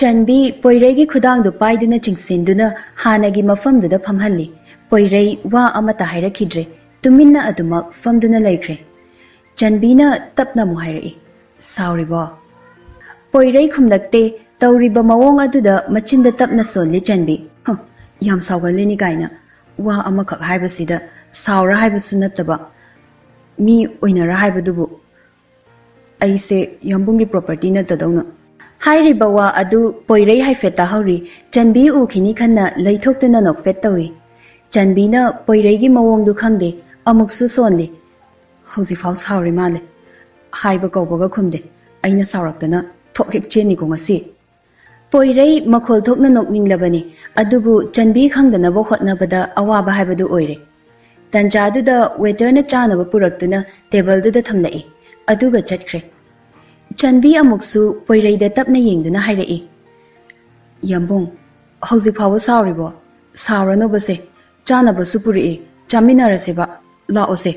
ꯆꯟꯕꯤ ꯄꯣꯏꯔꯩꯒꯤ ꯈꯨꯗꯥꯡꯗꯨ ꯄꯥꯏꯗꯨꯅ ꯆꯤꯡꯁꯤꯟꯗꯨꯅ ꯍꯥꯟꯅꯒꯤ ꯃꯐꯝꯗꯨꯗ ꯐꯝꯍꯜꯂꯤ꯫ ꯄꯣꯏꯔꯩ ꯋꯥ ꯑꯃꯠꯇ ꯍꯥꯏꯔꯛꯈꯤꯗ꯭ꯔꯦ꯫ ꯇꯨꯃꯤꯟꯅ ꯑꯗꯨꯃꯛ ꯐꯝꯗꯨꯅ ꯂꯩꯈ꯭ꯔꯦ꯫ ꯆꯟꯕꯤꯅ ꯇꯞꯅ ꯑꯃꯨꯛ ꯍꯥꯏꯔꯛꯏ, "ꯁꯥꯎꯔꯤꯕꯣ?" ꯄꯣꯏꯔꯩ ꯈꯨꯝꯂꯛꯇꯦ꯫ ꯇꯧꯔꯤꯕ ꯃꯑꯣꯡ ꯑꯗꯨꯗ ꯃꯆꯤꯟꯗ ꯇꯞꯅ ꯁꯣꯜꯂꯤ ꯆꯟꯕꯤ꯫ "ꯍ, ꯌꯥꯝ ꯁꯥꯎꯒꯜꯂꯤꯅꯤ ꯀꯥꯏꯅ꯫ ꯋꯥ ꯑꯃꯈꯛ ꯍꯥꯏꯕꯁꯤꯗ ꯁꯥꯎꯔ ꯍꯥꯏꯕꯁꯨ ꯅꯠꯇꯕ, ꯃꯤ ꯑꯣꯏꯅꯔ ꯍꯥꯏꯕꯗꯨꯕꯨ꯫ ꯑꯩꯁꯦ ꯌꯥꯝꯕꯨꯡꯒꯤ property ꯅꯠꯇꯗꯧꯅ꯫" ꯍꯥꯏꯔꯤꯕ ꯋꯥ ꯑꯗꯨ ꯄꯣꯏꯔꯩ ꯍꯥꯏꯐꯦꯠ ꯇꯥꯍꯧꯔꯤ꯫ ꯆꯟꯕꯤ ꯎꯈꯤꯅꯤ ꯈꯟꯅ ꯂꯩꯊꯣꯛꯇꯨꯅ ꯅꯣꯛꯐꯦꯠ ꯇꯧꯏ꯫ ꯆꯟꯕꯤꯅ ꯄꯣꯏꯔꯩꯒꯤ ꯃꯑꯣꯡꯗꯨ ꯈꯪꯗꯦ, ꯑꯃꯨꯛꯁꯨ ꯁꯣꯜꯂꯤ꯫ "ꯍꯧꯖꯤꯛꯐꯥꯎ ꯁꯥꯎꯔꯤ ꯃꯥꯜꯂꯦ꯫ ꯍꯥꯏꯕ ꯀꯧꯕꯒ ꯈꯨꯝꯗꯦ꯫ ꯑꯩꯅ ꯁꯥꯎꯔꯛꯇꯅ ꯊꯣꯛ ꯍꯦꯛ ꯆꯦꯟꯅꯤꯀꯣ ꯉꯁꯤ꯫" ꯄꯣꯏꯔꯩ ꯃꯈꯣꯜ ꯊꯣꯛꯅ ꯅꯣꯛꯅꯤꯡꯂꯕꯅꯤ, ꯑꯗꯨꯕꯨ ꯆꯟꯕꯤ ꯈꯪꯗꯅꯕ ꯍꯣꯠꯅꯕꯗ ꯑꯋꯥꯕ ꯍꯥꯏꯕꯗꯨ ꯑꯣꯏꯔꯦ꯫ ꯇꯟꯖꯥꯗꯨꯗ waiter ꯅ ꯆꯥꯅꯕ ꯄꯨꯔꯛꯇꯨꯅ table ꯗꯨꯗ ꯊꯝꯂꯛꯏ, ꯑꯗꯨꯒ ꯆꯠꯈ꯭ꯔꯦ꯫ ꯆꯟꯕꯤ ꯑꯃꯨꯛꯁꯨ ꯄꯣꯏꯔꯩꯗ ꯇꯞꯅ ꯌꯦꯡꯗꯨꯅ ꯍꯥꯏꯔꯛꯏ, "ꯌꯥꯝꯕꯨꯡ, ꯍꯧꯖꯤꯛ ꯐꯥꯎꯕ ꯁꯥꯎꯔꯤꯕꯣ? ꯁꯥꯎꯔꯅꯨꯕꯁꯦ, ꯆꯥꯅꯕꯁꯨ ꯄꯨꯔꯛꯏ, ꯆꯥꯃꯤꯟꯅꯔꯁꯦꯕ, ꯂꯥꯛꯑꯣꯁꯦ꯫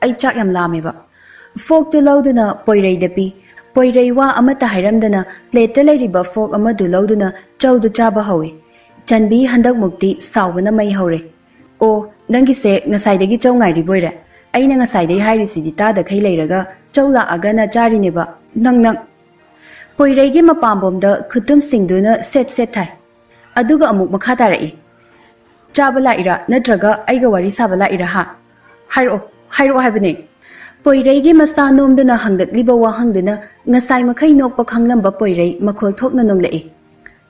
ꯑꯩ ꯆꯥꯛ ꯌꯥꯝ ꯂꯥꯝꯃꯦꯕ꯫" Fork ꯇꯨ ꯂꯧꯗꯨꯅ ꯄꯣꯏꯔꯩꯗ ꯄꯤ꯫ ꯄꯣꯏꯔꯩ ꯋꯥ ꯑꯃꯠꯇ ꯍꯥꯏꯔꯝꯗꯅ plate ꯇ ꯂꯩꯔꯤꯕ fork ꯑꯃꯗꯨ ꯂꯧꯗꯨꯅ ꯆꯧꯗꯨ ꯆꯥꯕ ꯍꯧꯏ꯫ ꯆꯟꯕꯤ ꯍꯟꯗꯛꯃꯨꯛꯇꯤ ꯁꯥꯎꯕꯅ ꯃꯩ ꯍꯧꯔꯦ꯫ "ꯑꯣ, ꯅꯪꯒꯤꯁꯦ ꯉꯁꯥꯏꯗꯒꯤ ꯆꯧ ꯉꯥꯏꯔꯤꯕꯣꯏꯔꯦ? ꯑꯩꯅ ꯉꯁꯥꯏꯗꯒꯤ ꯍꯥꯏꯔꯤꯁꯤꯗꯤ ꯇꯥꯗꯈꯩ ꯂꯩꯔꯒ ꯆꯧ ꯂꯥꯛꯑꯒꯅ ꯆꯥꯔꯤꯅꯦꯕ꯫ ꯅꯪ, ꯅꯪ꯫" ꯄꯣꯏꯔꯩꯒꯤ ꯃꯄꯥꯝꯕꯣꯝꯗ ꯈꯨꯇꯨꯝꯁꯤꯡꯗꯨꯅ ꯁꯦꯠ ꯁꯦꯠ ꯊꯥꯏ꯫ ꯑꯗꯨꯒ ꯑꯃꯨꯛ ꯃꯈꯥ ꯇꯥꯔꯛꯏ, "ꯆꯥꯕ ꯂꯥꯛꯏꯔꯥ ꯅꯠꯇ꯭ꯔꯒ ꯑꯩꯒ ꯋꯥꯔꯤ ꯁꯥꯕ ꯂꯥꯛꯏꯔꯥ ꯍꯥ? ꯍꯥꯏꯔꯛꯑꯣ, ꯍꯥꯏꯔꯛꯑꯣ ꯍꯥꯏꯕꯅꯦ꯫" ꯄꯣꯏꯔꯩꯒꯤ ꯃꯁꯥ ꯅꯣꯝꯗꯨꯅ ꯍꯪꯂꯛꯂꯤꯕ ꯋꯥꯍꯪꯗꯨꯅ ꯉꯁꯥꯏ ꯃꯈꯩ ꯅꯣꯛꯄ ꯈꯪꯂꯝꯕ ꯄꯣꯏꯔꯩ ꯃꯈꯣꯜ ꯊꯣꯛꯅ ꯅꯣꯛꯂꯛꯏ꯫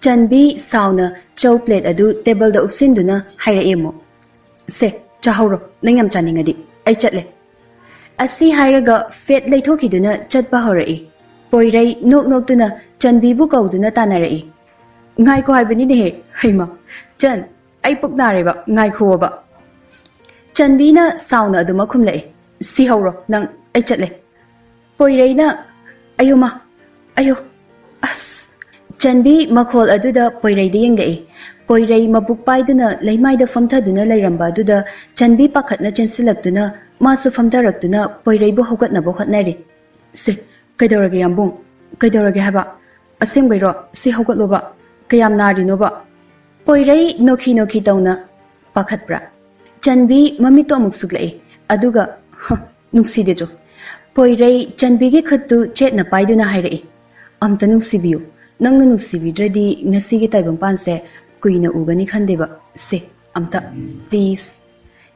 ꯆꯟꯕꯤ ꯁꯥꯎꯅ ꯆꯧ plate ꯑꯗꯨ table ꯗ ꯎꯞꯁꯤꯟꯗꯨꯅ ꯍꯥꯏꯔꯛꯑꯦ ꯑꯃꯨꯛ, "ꯁꯦ, ꯆꯥꯍꯧꯔꯣ, ꯅꯪ ꯌꯥꯝ ꯆꯥꯅꯤꯡꯉꯗꯤ꯫ ꯑꯩ ꯆꯠꯂꯦ꯫" ꯑꯁꯤ ꯍꯥꯏꯔꯒ ꯐꯦꯠ ꯂꯩꯊꯣꯛꯈꯤꯗꯨꯅ ꯆꯠꯄ ꯍꯧꯔꯛꯏ꯫ ꯄꯣꯏꯔꯩ ꯅꯣꯛ ꯅꯣꯛꯇꯨꯅ ꯆꯟꯕꯤꯕꯨ ꯀꯧꯗꯨꯅ ꯇꯥꯟꯅꯔꯛꯏ꯫ "ꯉꯥꯏꯈꯣ ꯍꯥꯏꯕꯅꯤꯅꯦꯍꯦ, ꯍꯩꯃ! ꯆꯟ, ꯑꯩ ꯄꯨꯛ ꯅꯥꯔꯦꯕ, ꯉꯥꯏꯈꯣꯕ꯫" ꯆꯟꯕꯤꯅ ꯁꯥꯎꯅ ꯑꯗꯨꯃꯛ ꯈꯨꯝꯂꯛꯏ, "ꯁꯤꯍꯧꯔꯣ ꯅꯪ, ꯑꯩ ꯆꯠꯂꯦ꯫" ꯄꯣꯏꯔꯩꯅ, "ꯑꯌꯣ ꯃꯥ, ꯑꯌꯣ, ꯑꯁ!" ꯆꯟꯕꯤ ꯃꯈꯣꯜ ꯑꯗꯨꯗ ꯄꯣꯏꯔꯩꯗ ꯌꯦꯡꯂꯛꯏ꯫ ꯄꯣꯏꯔꯩ ꯃꯕꯨꯛ ꯄꯥꯏꯗꯨꯅ ꯂꯩꯃꯥꯏꯗ ꯐꯝꯊꯗꯨꯅ ꯂꯩꯔꯝꯕ ꯑꯗꯨꯗ ꯆꯟꯕꯤ ꯄꯥꯈꯠꯅ ꯆꯦꯟꯁꯤꯜꯂꯛꯇꯨꯅ ꯃꯥꯁꯨ ꯐꯝꯊꯔꯛꯇꯨꯅ ꯄꯣꯏꯔꯩꯕꯨ ꯍꯧꯒꯠꯅꯕ ꯍꯣꯠꯅꯔꯤ꯫ ꯁꯦ, ꯀꯩꯗꯧꯔꯒꯦ ꯌꯥꯝꯕꯨꯡ? ꯀꯩꯗꯧꯔꯒꯦ ꯍꯥꯏꯕ? ꯑꯁꯦꯡꯕꯩꯔꯣ? ꯁꯤ ꯍꯧꯒꯠꯂꯣꯕ꯫ ꯀꯌꯥꯝ ꯅꯥꯔꯤꯅꯣꯕ? ꯄꯣꯏꯔꯩ ꯅꯣꯛꯈꯤ ꯅꯣꯛꯈꯤ ꯇꯧꯅ ꯄꯥꯈꯠꯄ꯭ꯔꯥ? ꯆꯟꯕꯤ ꯃꯃꯤꯠꯇꯣ ꯑꯃꯨꯛ ꯁꯨꯛꯂꯛꯏ꯫ ꯑꯗꯨꯒ, ꯍ, ꯅꯨꯡꯁꯤꯗꯦ ꯆꯣ꯫ ꯄꯣꯏꯔꯩ ꯆꯟꯕꯤꯒꯤ ꯈꯨꯠꯇꯨ ꯆꯦꯠꯅ ꯄꯥꯏꯗꯨꯅ ꯍꯥꯏꯔꯛꯏ, "ꯑꯝꯇ ꯅꯨꯡꯁꯤꯕꯤꯌꯨ꯫ ꯅꯪꯅ ꯅꯨꯡꯁꯤꯕꯤꯗ꯭ꯔꯗꯤ ꯉꯁꯤꯒꯤ ꯇꯥꯏꯕꯪꯄꯥꯟꯁꯦ ꯀꯨꯏꯅ ꯎꯒꯅꯤ ꯈꯟꯗꯦꯕ꯫ ꯁꯦ, ꯑꯝꯇ, please꯫"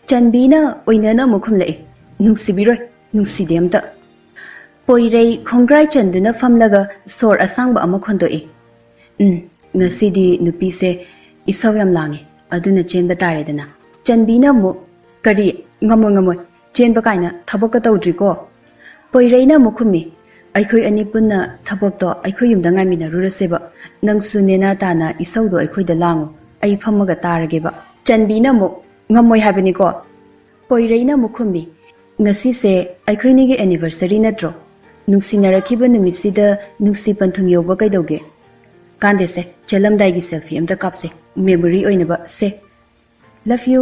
ꯆꯟꯕꯤꯅ ꯑꯣꯏꯅꯅ ꯑꯃꯨꯛ ꯈꯨꯝꯂꯛꯏ, "ꯅꯨꯡꯁꯤꯕꯤꯔꯣꯏ, ꯅꯨꯡꯁꯤꯗꯦ ꯑꯝꯇ꯫" ꯄꯣꯏꯔꯩ ꯈꯣꯡꯒ꯭ꯔꯥꯏ ꯆꯟꯗꯨꯅ ꯐꯝꯂꯒ ꯁꯣꯔ ꯑꯁꯥꯡꯕ ꯑꯃ ꯈꯣꯟꯗꯣꯛꯏ꯫ "ꯎꯝ, ꯉꯁꯤꯗꯤ ꯅꯨꯄꯤꯁꯦ ꯏꯁꯧ ꯌꯥꯝ ꯂꯥꯡꯉꯤ, ꯑꯗꯨꯅ ꯆꯦꯟꯕ ꯇꯥꯔꯦꯗꯅ꯫" ꯆꯟꯕꯤꯅ ꯑꯃꯨꯛ, "ꯀꯔꯤ? ꯉꯝꯃꯣꯏ, ꯉꯝꯃꯣꯏ꯫ ꯆꯦꯟꯕ ꯀꯥꯏꯅ ꯊꯕꯛꯀ ꯇꯧꯗ꯭ꯔꯤꯀꯣ꯫" ꯄꯣꯏꯔꯩꯅ ꯑꯃꯨꯛ ꯈꯨꯝꯃꯤ, "ꯑꯩꯈꯣꯏ ꯑꯅꯤ ꯄꯨꯟꯅ ꯊꯕꯛꯇꯣ ꯑꯩꯈꯣꯏ ꯌꯨꯝꯗ ꯉꯥꯏꯃꯤꯟꯅꯔꯨꯔꯁꯦꯕ꯫ ꯅꯪꯁꯨ ꯅꯦꯅꯥ ꯇꯥꯅ ꯏꯁꯧꯗꯣ ꯑꯩꯈꯣꯏꯗ ꯂꯥꯡꯉꯣ꯫ ꯑꯩ ꯐꯝꯃꯒ ꯇꯥꯔꯒꯦꯕ꯫" ꯆꯟꯕꯤꯅ ꯑꯃꯨꯛ, "ꯉꯝꯃꯣꯏ ꯍꯥꯏꯕꯅꯤꯀꯣ꯫" ꯄꯣꯏꯔꯩꯅ ꯑꯃꯨꯛ ꯈꯨꯝꯃꯤ, "ꯉꯁꯤꯁꯦ ꯑꯩꯈꯣꯏꯅꯤꯒꯤ anniversary ꯅꯠꯇ꯭ꯔꯣ? ꯅꯨꯡꯁꯤꯅꯔꯛꯈꯤꯕ ꯅꯨꯃꯤꯠꯁꯤꯗ ꯅꯨꯡꯁꯤ ꯄꯟꯊꯨꯡ ꯌꯧꯕ ꯀꯩꯗꯧꯒꯦ? ꯀꯥꯟꯗꯦꯁꯦ, ꯆꯦꯜꯂꯝꯗꯥꯏꯒꯤ selfie ꯑꯝꯇ ꯀꯥꯞꯁꯦ, memory ꯑꯣꯏꯅꯕ꯫ ꯁꯦ, love you꯫"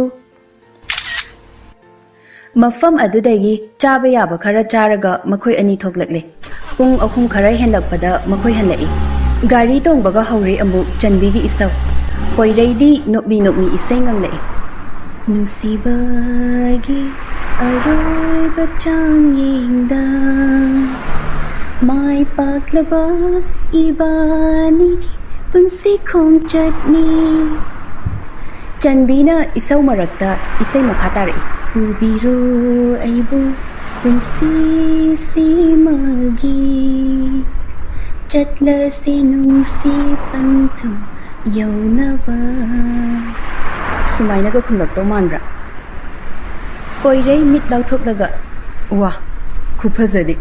ꯃꯐꯝ ꯑꯗꯨꯗꯒꯤ ꯆꯥꯕ ꯌꯥꯕ ꯈꯔ ꯆꯥꯔꯒ ꯃꯈꯣꯏ ꯑꯅꯤ ꯊꯣꯛꯂꯛꯂꯦ꯫ ꯄꯨꯡ ꯑꯍꯨꯝ ꯈꯔ ꯍꯦꯟꯂꯛꯄꯗ ꯃꯈꯣꯏ ꯍꯜꯂꯛꯏ꯫ ꯒꯥꯔꯤ ꯇꯣꯡꯕꯒ ꯍꯧꯔꯦ ꯑꯃꯨꯛ ꯆꯟꯕꯤꯒꯤ ꯏꯁꯧ꯫ ꯄꯣꯏꯔꯩꯗꯤ ꯅꯣꯛꯃꯤ ꯅꯣꯛꯃꯤ ꯏꯁꯩ ꯉꯪꯂꯛꯏ꯫ "ꯅꯨꯡꯁꯤꯕꯒꯤ ꯑꯔꯣꯏꯕ ꯆꯥꯡꯌꯦꯡꯗ ꯃꯥꯏ ꯄꯥꯛꯂꯕ ꯏꯕꯥꯅꯤꯒꯤ ꯄꯨꯟꯁꯤ ꯈꯣꯡꯆꯠꯅꯤ꯫" ꯆꯟꯕꯤꯅ ꯏꯁꯧ ꯃꯔꯛꯇ ꯏꯁꯩ ꯃꯈꯥ ꯇꯥꯔꯛꯏ꯫ "ꯄꯨꯕꯤꯔꯣ ꯑꯩꯕꯨ ꯄꯨꯟꯁꯤꯁꯤꯃꯒꯤ, ꯆꯠꯂꯁꯤ ꯅꯨꯡꯁꯤ ꯄꯟꯊꯨꯡ ꯌꯧꯅꯕ꯫" ꯁꯨꯃꯥꯏꯅꯒ ꯈꯨꯝꯂꯛꯇꯧ ꯃꯥꯟꯕ꯭ꯔꯥ? ꯄꯣꯏꯔꯩ ꯃꯤꯠ ꯂꯥꯎꯊꯣꯛꯂꯒ, "ꯋꯥ, ꯈꯨꯐꯖꯗꯤ!"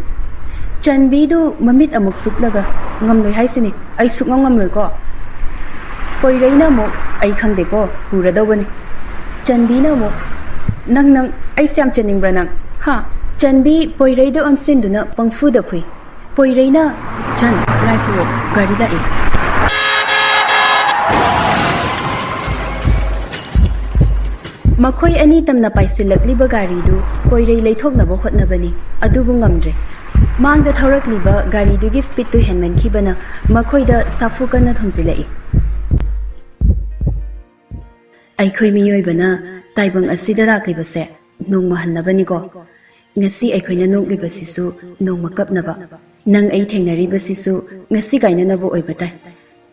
ꯆꯟꯕꯤꯗꯨ ꯃꯃꯤꯠ ꯑꯃꯨꯛ ꯁꯨꯛꯂꯒ, "ꯉꯝꯂꯣꯏ ꯍꯥꯏꯁꯤꯅꯤ, ꯑꯩ ꯁꯨꯛꯉꯝ ꯉꯝꯂꯣꯏꯀꯣ꯫" ꯄꯣꯏꯔꯩꯅ ꯑꯃꯨꯛ, "ꯑꯩ ꯈꯪꯗꯦꯀꯣ, ꯄꯨꯔꯗꯧꯕꯅꯤ꯫" ꯆꯟꯕꯤꯅ ꯑꯃꯨꯛ, "ꯅꯪ, ꯅꯪ, ꯑꯩꯁꯦ ꯌꯥꯝ ꯆꯦꯟꯅꯤꯡꯕ꯭ꯔꯥ ꯅꯪ? ꯍꯥ?" ꯆꯟꯕꯤ ꯄꯣꯏꯔꯩꯗ ꯑꯣꯟꯁꯤꯟꯗꯨꯅ ꯄꯪꯐꯨꯗ ꯐꯨꯏ꯫ ꯄꯣꯏꯔꯩꯅ, "ꯆꯟ, ꯉꯥꯏꯈꯨꯑꯣ, ꯒꯥꯔꯤ ꯂꯥꯛꯑꯦ꯫" ꯃꯈꯣꯏ ꯑꯅꯤ ꯇꯝꯅ ꯄꯥꯏꯁꯤꯜꯂꯛꯂꯤꯕ ꯒꯥꯔꯤꯗꯨ ꯄꯣꯏꯔꯩ ꯂꯩꯊꯣꯛꯅꯕ ꯍꯣꯠꯅꯕꯅꯤ, ꯑꯗꯨꯕꯨ ꯉꯝꯗ꯭ꯔꯦ꯫ ꯃꯥꯡꯗ ꯊꯧꯔꯛꯂꯤꯕ ꯒꯥꯔꯤꯗꯨꯒꯤ ꯁ꯭ꯄꯤꯗꯇꯨ ꯍꯦꯟꯃꯟꯈꯤꯕꯅ ꯃꯈꯣꯏꯗ ꯁꯥꯐꯨ ꯀꯟꯅ ꯊꯣꯝꯖꯤꯜꯂꯛꯏ꯫ ꯑꯩꯈꯣꯏ ꯃꯤꯑꯣꯏꯕꯅ ꯇꯥꯏꯕꯪ ꯑꯁꯤꯗ ꯂꯥꯛꯂꯤꯕꯁꯦ ꯅꯣꯡꯃ ꯍꯟꯅꯕꯅꯤꯀꯣ꯫ ꯉꯁꯤ ꯑꯩꯈꯣꯏꯅ ꯅꯣꯛꯂꯤꯕꯁꯤꯁꯨ ꯅꯣꯡꯃ ꯀꯞꯅꯕ꯫ ꯅꯪ ꯑꯩ ꯊꯦꯡꯅꯔꯤꯕꯁꯤꯁꯨ ꯉꯁꯤ ꯀꯥꯏꯅꯅꯕ ꯑꯣꯏꯕ ꯇꯥꯏ꯫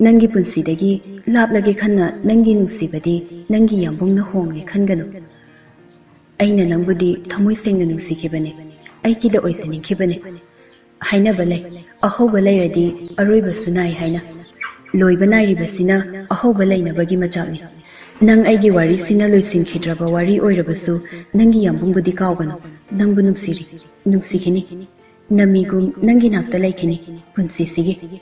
ꯅꯪꯒꯤ ꯄꯨꯟꯁꯤꯗꯒꯤ ꯂꯥꯞꯂꯒꯦ ꯈꯟꯅ ꯅꯪꯒꯤ ꯅꯨꯡꯁꯤꯕꯗꯤ ꯅꯪꯒꯤ ꯌꯥꯝꯕꯨꯡꯅ ꯍꯣꯡꯂꯦ ꯈꯟꯒꯅꯨ꯫ ꯑꯩꯅ ꯅꯪꯕꯨꯗꯤ ꯊꯃꯣꯏ ꯁꯦꯡꯅ ꯅꯨꯡꯁꯤꯈꯤꯕꯅꯤ, ꯑꯩꯒꯤꯗ ꯑꯣꯏꯖꯅꯤꯡꯈꯤꯕꯅꯤ꯫ ꯍꯥꯏꯅꯕ ꯂꯩ, ꯑꯍꯧꯕ ꯂꯩꯔꯗꯤ ꯑꯔꯣꯏꯕꯁꯨ ꯅꯥꯏ ꯍꯥꯏꯅ꯫ ꯂꯣꯏꯕ ꯅꯥꯏꯔꯤꯕꯁꯤꯅ ꯑꯍꯧꯕ ꯂꯩꯅꯕꯒꯤ ꯃꯆꯥꯛꯅꯤ꯫ ꯅꯪ ꯑꯩꯒꯤ ꯋꯥꯔꯤꯁꯤꯅ ꯂꯣꯏꯁꯤꯟꯈꯤꯗ꯭ꯔꯕ ꯋꯥꯔꯤ ꯑꯣꯏꯔꯕꯁꯨ, ꯅꯪꯒꯤ ꯌꯥꯝꯕꯨꯡꯕꯨꯗꯤ ꯀꯥꯎꯒꯅꯨ꯫ ꯅꯪꯕꯨ ꯅꯨꯡꯁꯤꯔꯤ, ꯅꯨꯡꯁꯤꯈꯤꯅꯤ꯫ ꯅꯃꯤꯒꯨꯝ ꯅꯪꯒꯤ ꯅꯥꯛꯇ ꯂꯩꯈꯤꯅꯤ ꯄꯨꯟꯁꯤꯁꯤꯒꯤ꯫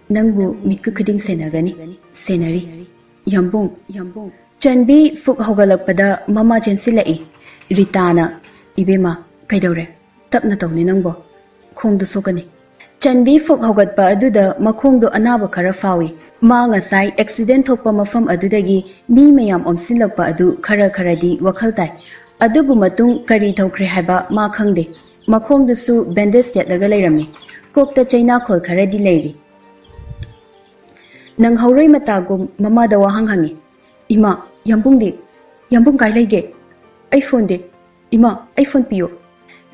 ꯅꯪꯕꯨ ꯃꯤꯠꯀꯨꯞ ꯈꯨꯗꯤꯡ ꯁꯦꯟꯅꯒꯅꯤ, ꯁꯦꯟꯅꯔꯤ꯫ ꯌꯥꯝꯕꯨꯡ, ꯌꯥꯝꯕꯨꯡ꯫ ꯆꯟꯕꯤ ꯐꯨꯛ ꯍꯧꯒꯠꯂꯛꯄꯗ ꯃꯃꯥ ꯆꯦꯟꯁꯤꯜꯂꯛꯏ꯫ ꯔꯤꯇꯥꯅ, "ꯏꯕꯦꯝꯃ, ꯀꯩꯗꯧꯔꯦ? ꯇꯞꯅ ꯇꯧꯅꯦ ꯅꯪꯕꯣ꯫ ꯈꯣꯡꯗꯨ ꯁꯣꯛꯀꯅꯤ꯫" ꯆꯟꯕꯤ ꯐꯨꯛ ꯍꯧꯒꯠꯄ ꯑꯗꯨꯗ ꯃꯈꯣꯡꯗꯨ ꯑꯅꯥꯕ ꯈꯔ ꯐꯥꯎꯏ꯫ ꯃꯥ ꯉꯁꯥꯏ ꯑꯦꯛꯁꯤꯗꯦꯟ ꯊꯣꯛꯄ ꯃꯐꯝ ꯑꯗꯨꯗꯒꯤ ꯃꯤ ꯃꯌꯥꯝ ꯑꯣꯝꯁꯤꯜꯂꯛꯄ ꯑꯗꯨ ꯈꯔ ꯈꯔꯗꯤ ꯋꯥꯈꯜ ꯇꯥꯏ꯫ ꯑꯗꯨꯕꯨ ꯃꯇꯨꯡ ꯀꯔꯤ ꯊꯧꯈ꯭ꯔꯦ ꯍꯥꯏꯕ ꯃꯥ ꯈꯪꯗꯦ꯫ ꯃꯈꯣꯡꯗꯨꯁꯨ ꯕꯦꯟꯗꯦꯖ ꯌꯦꯠꯂꯒ ꯂꯩꯔꯝꯃꯤ꯫ ꯀꯣꯛꯇ ꯆꯩꯅꯥꯈꯣꯜ ꯈꯔꯗꯤ ꯂꯩꯔꯤ꯫ ꯅꯪꯍꯧꯔꯣꯏ ꯃꯇꯥꯒꯨꯝ ꯃꯃꯥꯗ ꯋꯥꯍꯪ ꯍꯪꯉꯤ꯫ "ꯏꯃꯥ, ꯌꯥꯝꯕꯨꯡꯗꯤ? ꯌꯥꯝꯕꯨꯡ ꯀꯥꯏ ꯂꯩꯒꯦ? ꯑꯩ ꯐꯣꯟꯗꯤ? ꯏꯃꯥ, ꯑꯩ ꯐꯣꯟ ꯄꯤꯌꯨ꯫"